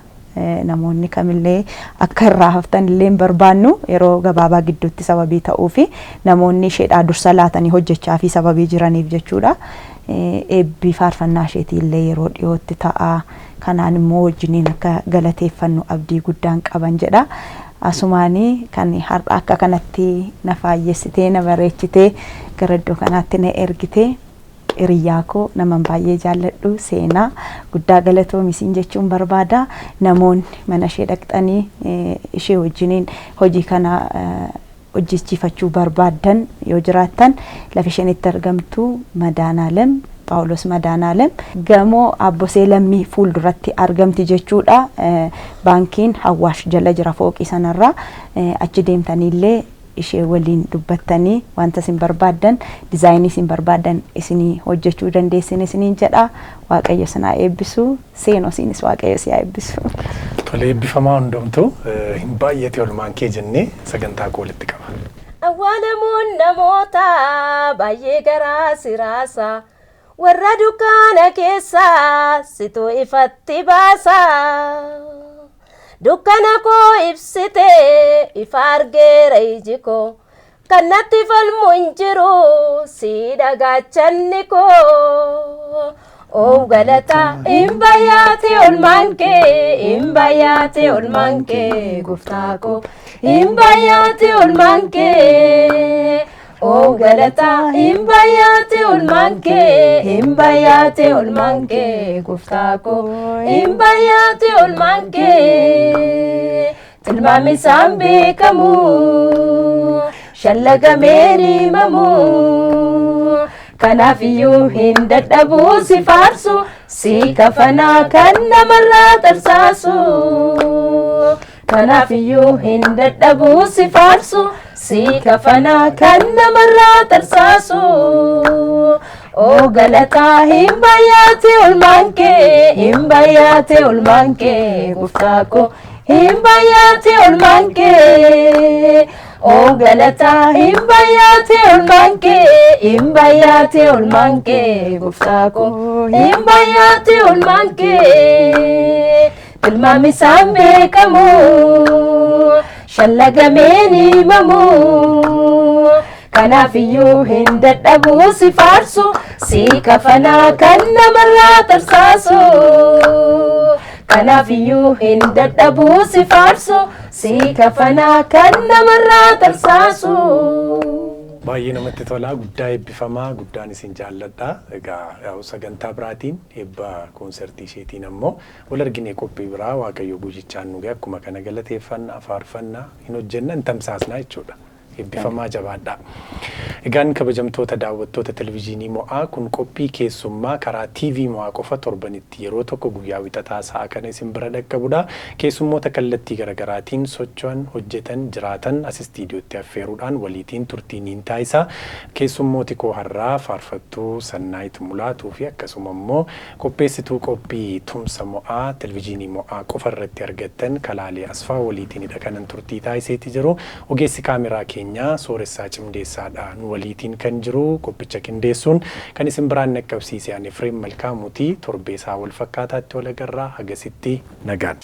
Namoonni kamillee akka irraa haftan illee hin barbaannu. Yeroo gabaabaa gidduutti sababii ta'uu fi namoonni isheedhaa dursa laatanii hojjechaa fi sababii jiraniif jechuudha. Eebbi faarfannaa isheetii illee yeroo dhiyootti ta'a. Kanaan immoo wajjiniin akka galateeffannu abdii guddaan qaban jedha. Asumaanii kan har'a akka kanatti na faayyessitee, na bareechitee gara iddoo kanaatti na ergitee, hiriyaa koo naman baay'ee jaalladhu, Seenaa, guddaa galatoomi jechuun barbaada. Namoonni mana ishee dhaqxanii ishee wajjiniin hojii kana hojjechiifachuu barbaaddan yoo jiraattan, lafa isheen itti argamtu Madaanaalem, Phaawulos Madaanaalem gamoo Abbosee Lammii fuulduratti argamti jechuudha. Baankiin Hawaash jala jira fooqii sanarraa. Achi deemtaniillee ishee waliin dubbattanii wanta isin barbaaddan, dizaayinii isin barbaaddan isinii hojjechuu dandeessin isiniin jedha. Waaqayyo isin haa eebbisu. Seenoo, isinis Waaqayyo si haa eebbisu. Tolee, eebbifamaa hundumtuu. Hin baay'ate olmaan kee jennee sagantaa koo walitti qaba. Awwaalamuun namoota baay'ee garaa siraasa. Warra dukkaana keessaa situ ifatti baasa. Dukkana koo ibsite ifa argeera iji koo. Kan natti falmu hin jiru si dhagaachanni koo. Oo galataa hin bayyaate olmaan kee, hin bayyaate olmaan kee gooftaa koo, hin bayyaate olmaan kee. Oo galataa hin bayyaate olmaan kee, hin bayyaate olmaan kee gooftaa koo, hin bayyaate olmaan kee. Tilmaamni isaan beekamu shallagameen himamu. Kanaaf iyyuu hin dadhabu si faarsu, si kafanaa kan namarraa tarsaasu. Kanaaf iyyuu hin dadhabu si faarsu, si kafanaa kan namarraa tarsaasu. Oo galataa hin bayyaate olmaan kee, hin bayyaate olmaan kee gooftaa koo, hin bayyaate olmaan kee. Oo galataa hin bayyaate olmaan kee, hin bayyaate olmaan kee gooftaa koo, hin bayyaate olmaan kee. Tilmaamni isaan beekamu shallagameen himamu. Kanaaf iyyuu hin dadhabu si faarsu, si kafanaa kan namarraa tarsaasu. Kanaaf iyyuu hin dadhabu si faarsu, si kafanaa kan namarraa tarsaasu. Baay'ee namatti tola, guddaa eebbifamaa, guddaan isin jaalladha. Egaa yaa'u sagantaa biraatiin eebba koonsertii isheetiin ammoo wal arginee qophii biraa Waaqayyo guyyichaan nu ga'e akkuma kana galateeffanna, faarfanna, hin hojjenna, hin tamsaasna jechuudha. Eebbifamaa, jabaadha. Egaan kabajamtoota daawwattoota televizyiinii Mo'aa, kun qophii keessummaa karaa TV Mo'aa qofa torbanitti yeroo tokko guyyaa wixataa sa'a kana isin bira dhaqqabudha. Keessummoota kallattii garaagaraatiin socho'an, hojjetan, jiraatan as istiidiyootti affeeruudhaan waliitiin turtii niin taasisa. Keessummooti koo har'aa faarfattuu Sannaayit Mulaatuu fi akkasuma immoo qopheessituu qophii Tumsa Mo'aa televizyiinii Mo'aa qofa irratti argattan Kalaalee Asfaa waliitiinidha kanan turtii taasiseeti jiru. Ogeessi kaameraa keenyaa Sooressaa Cimdeessaadha nu waliitiin kan jiru. Qophicha qindeessuun kan isin biraan dhaqqabsiise ani Efreem Malkaamuuti. Torbee isaa wal fakkaataatti wal agarraa, hagasitti nagaan.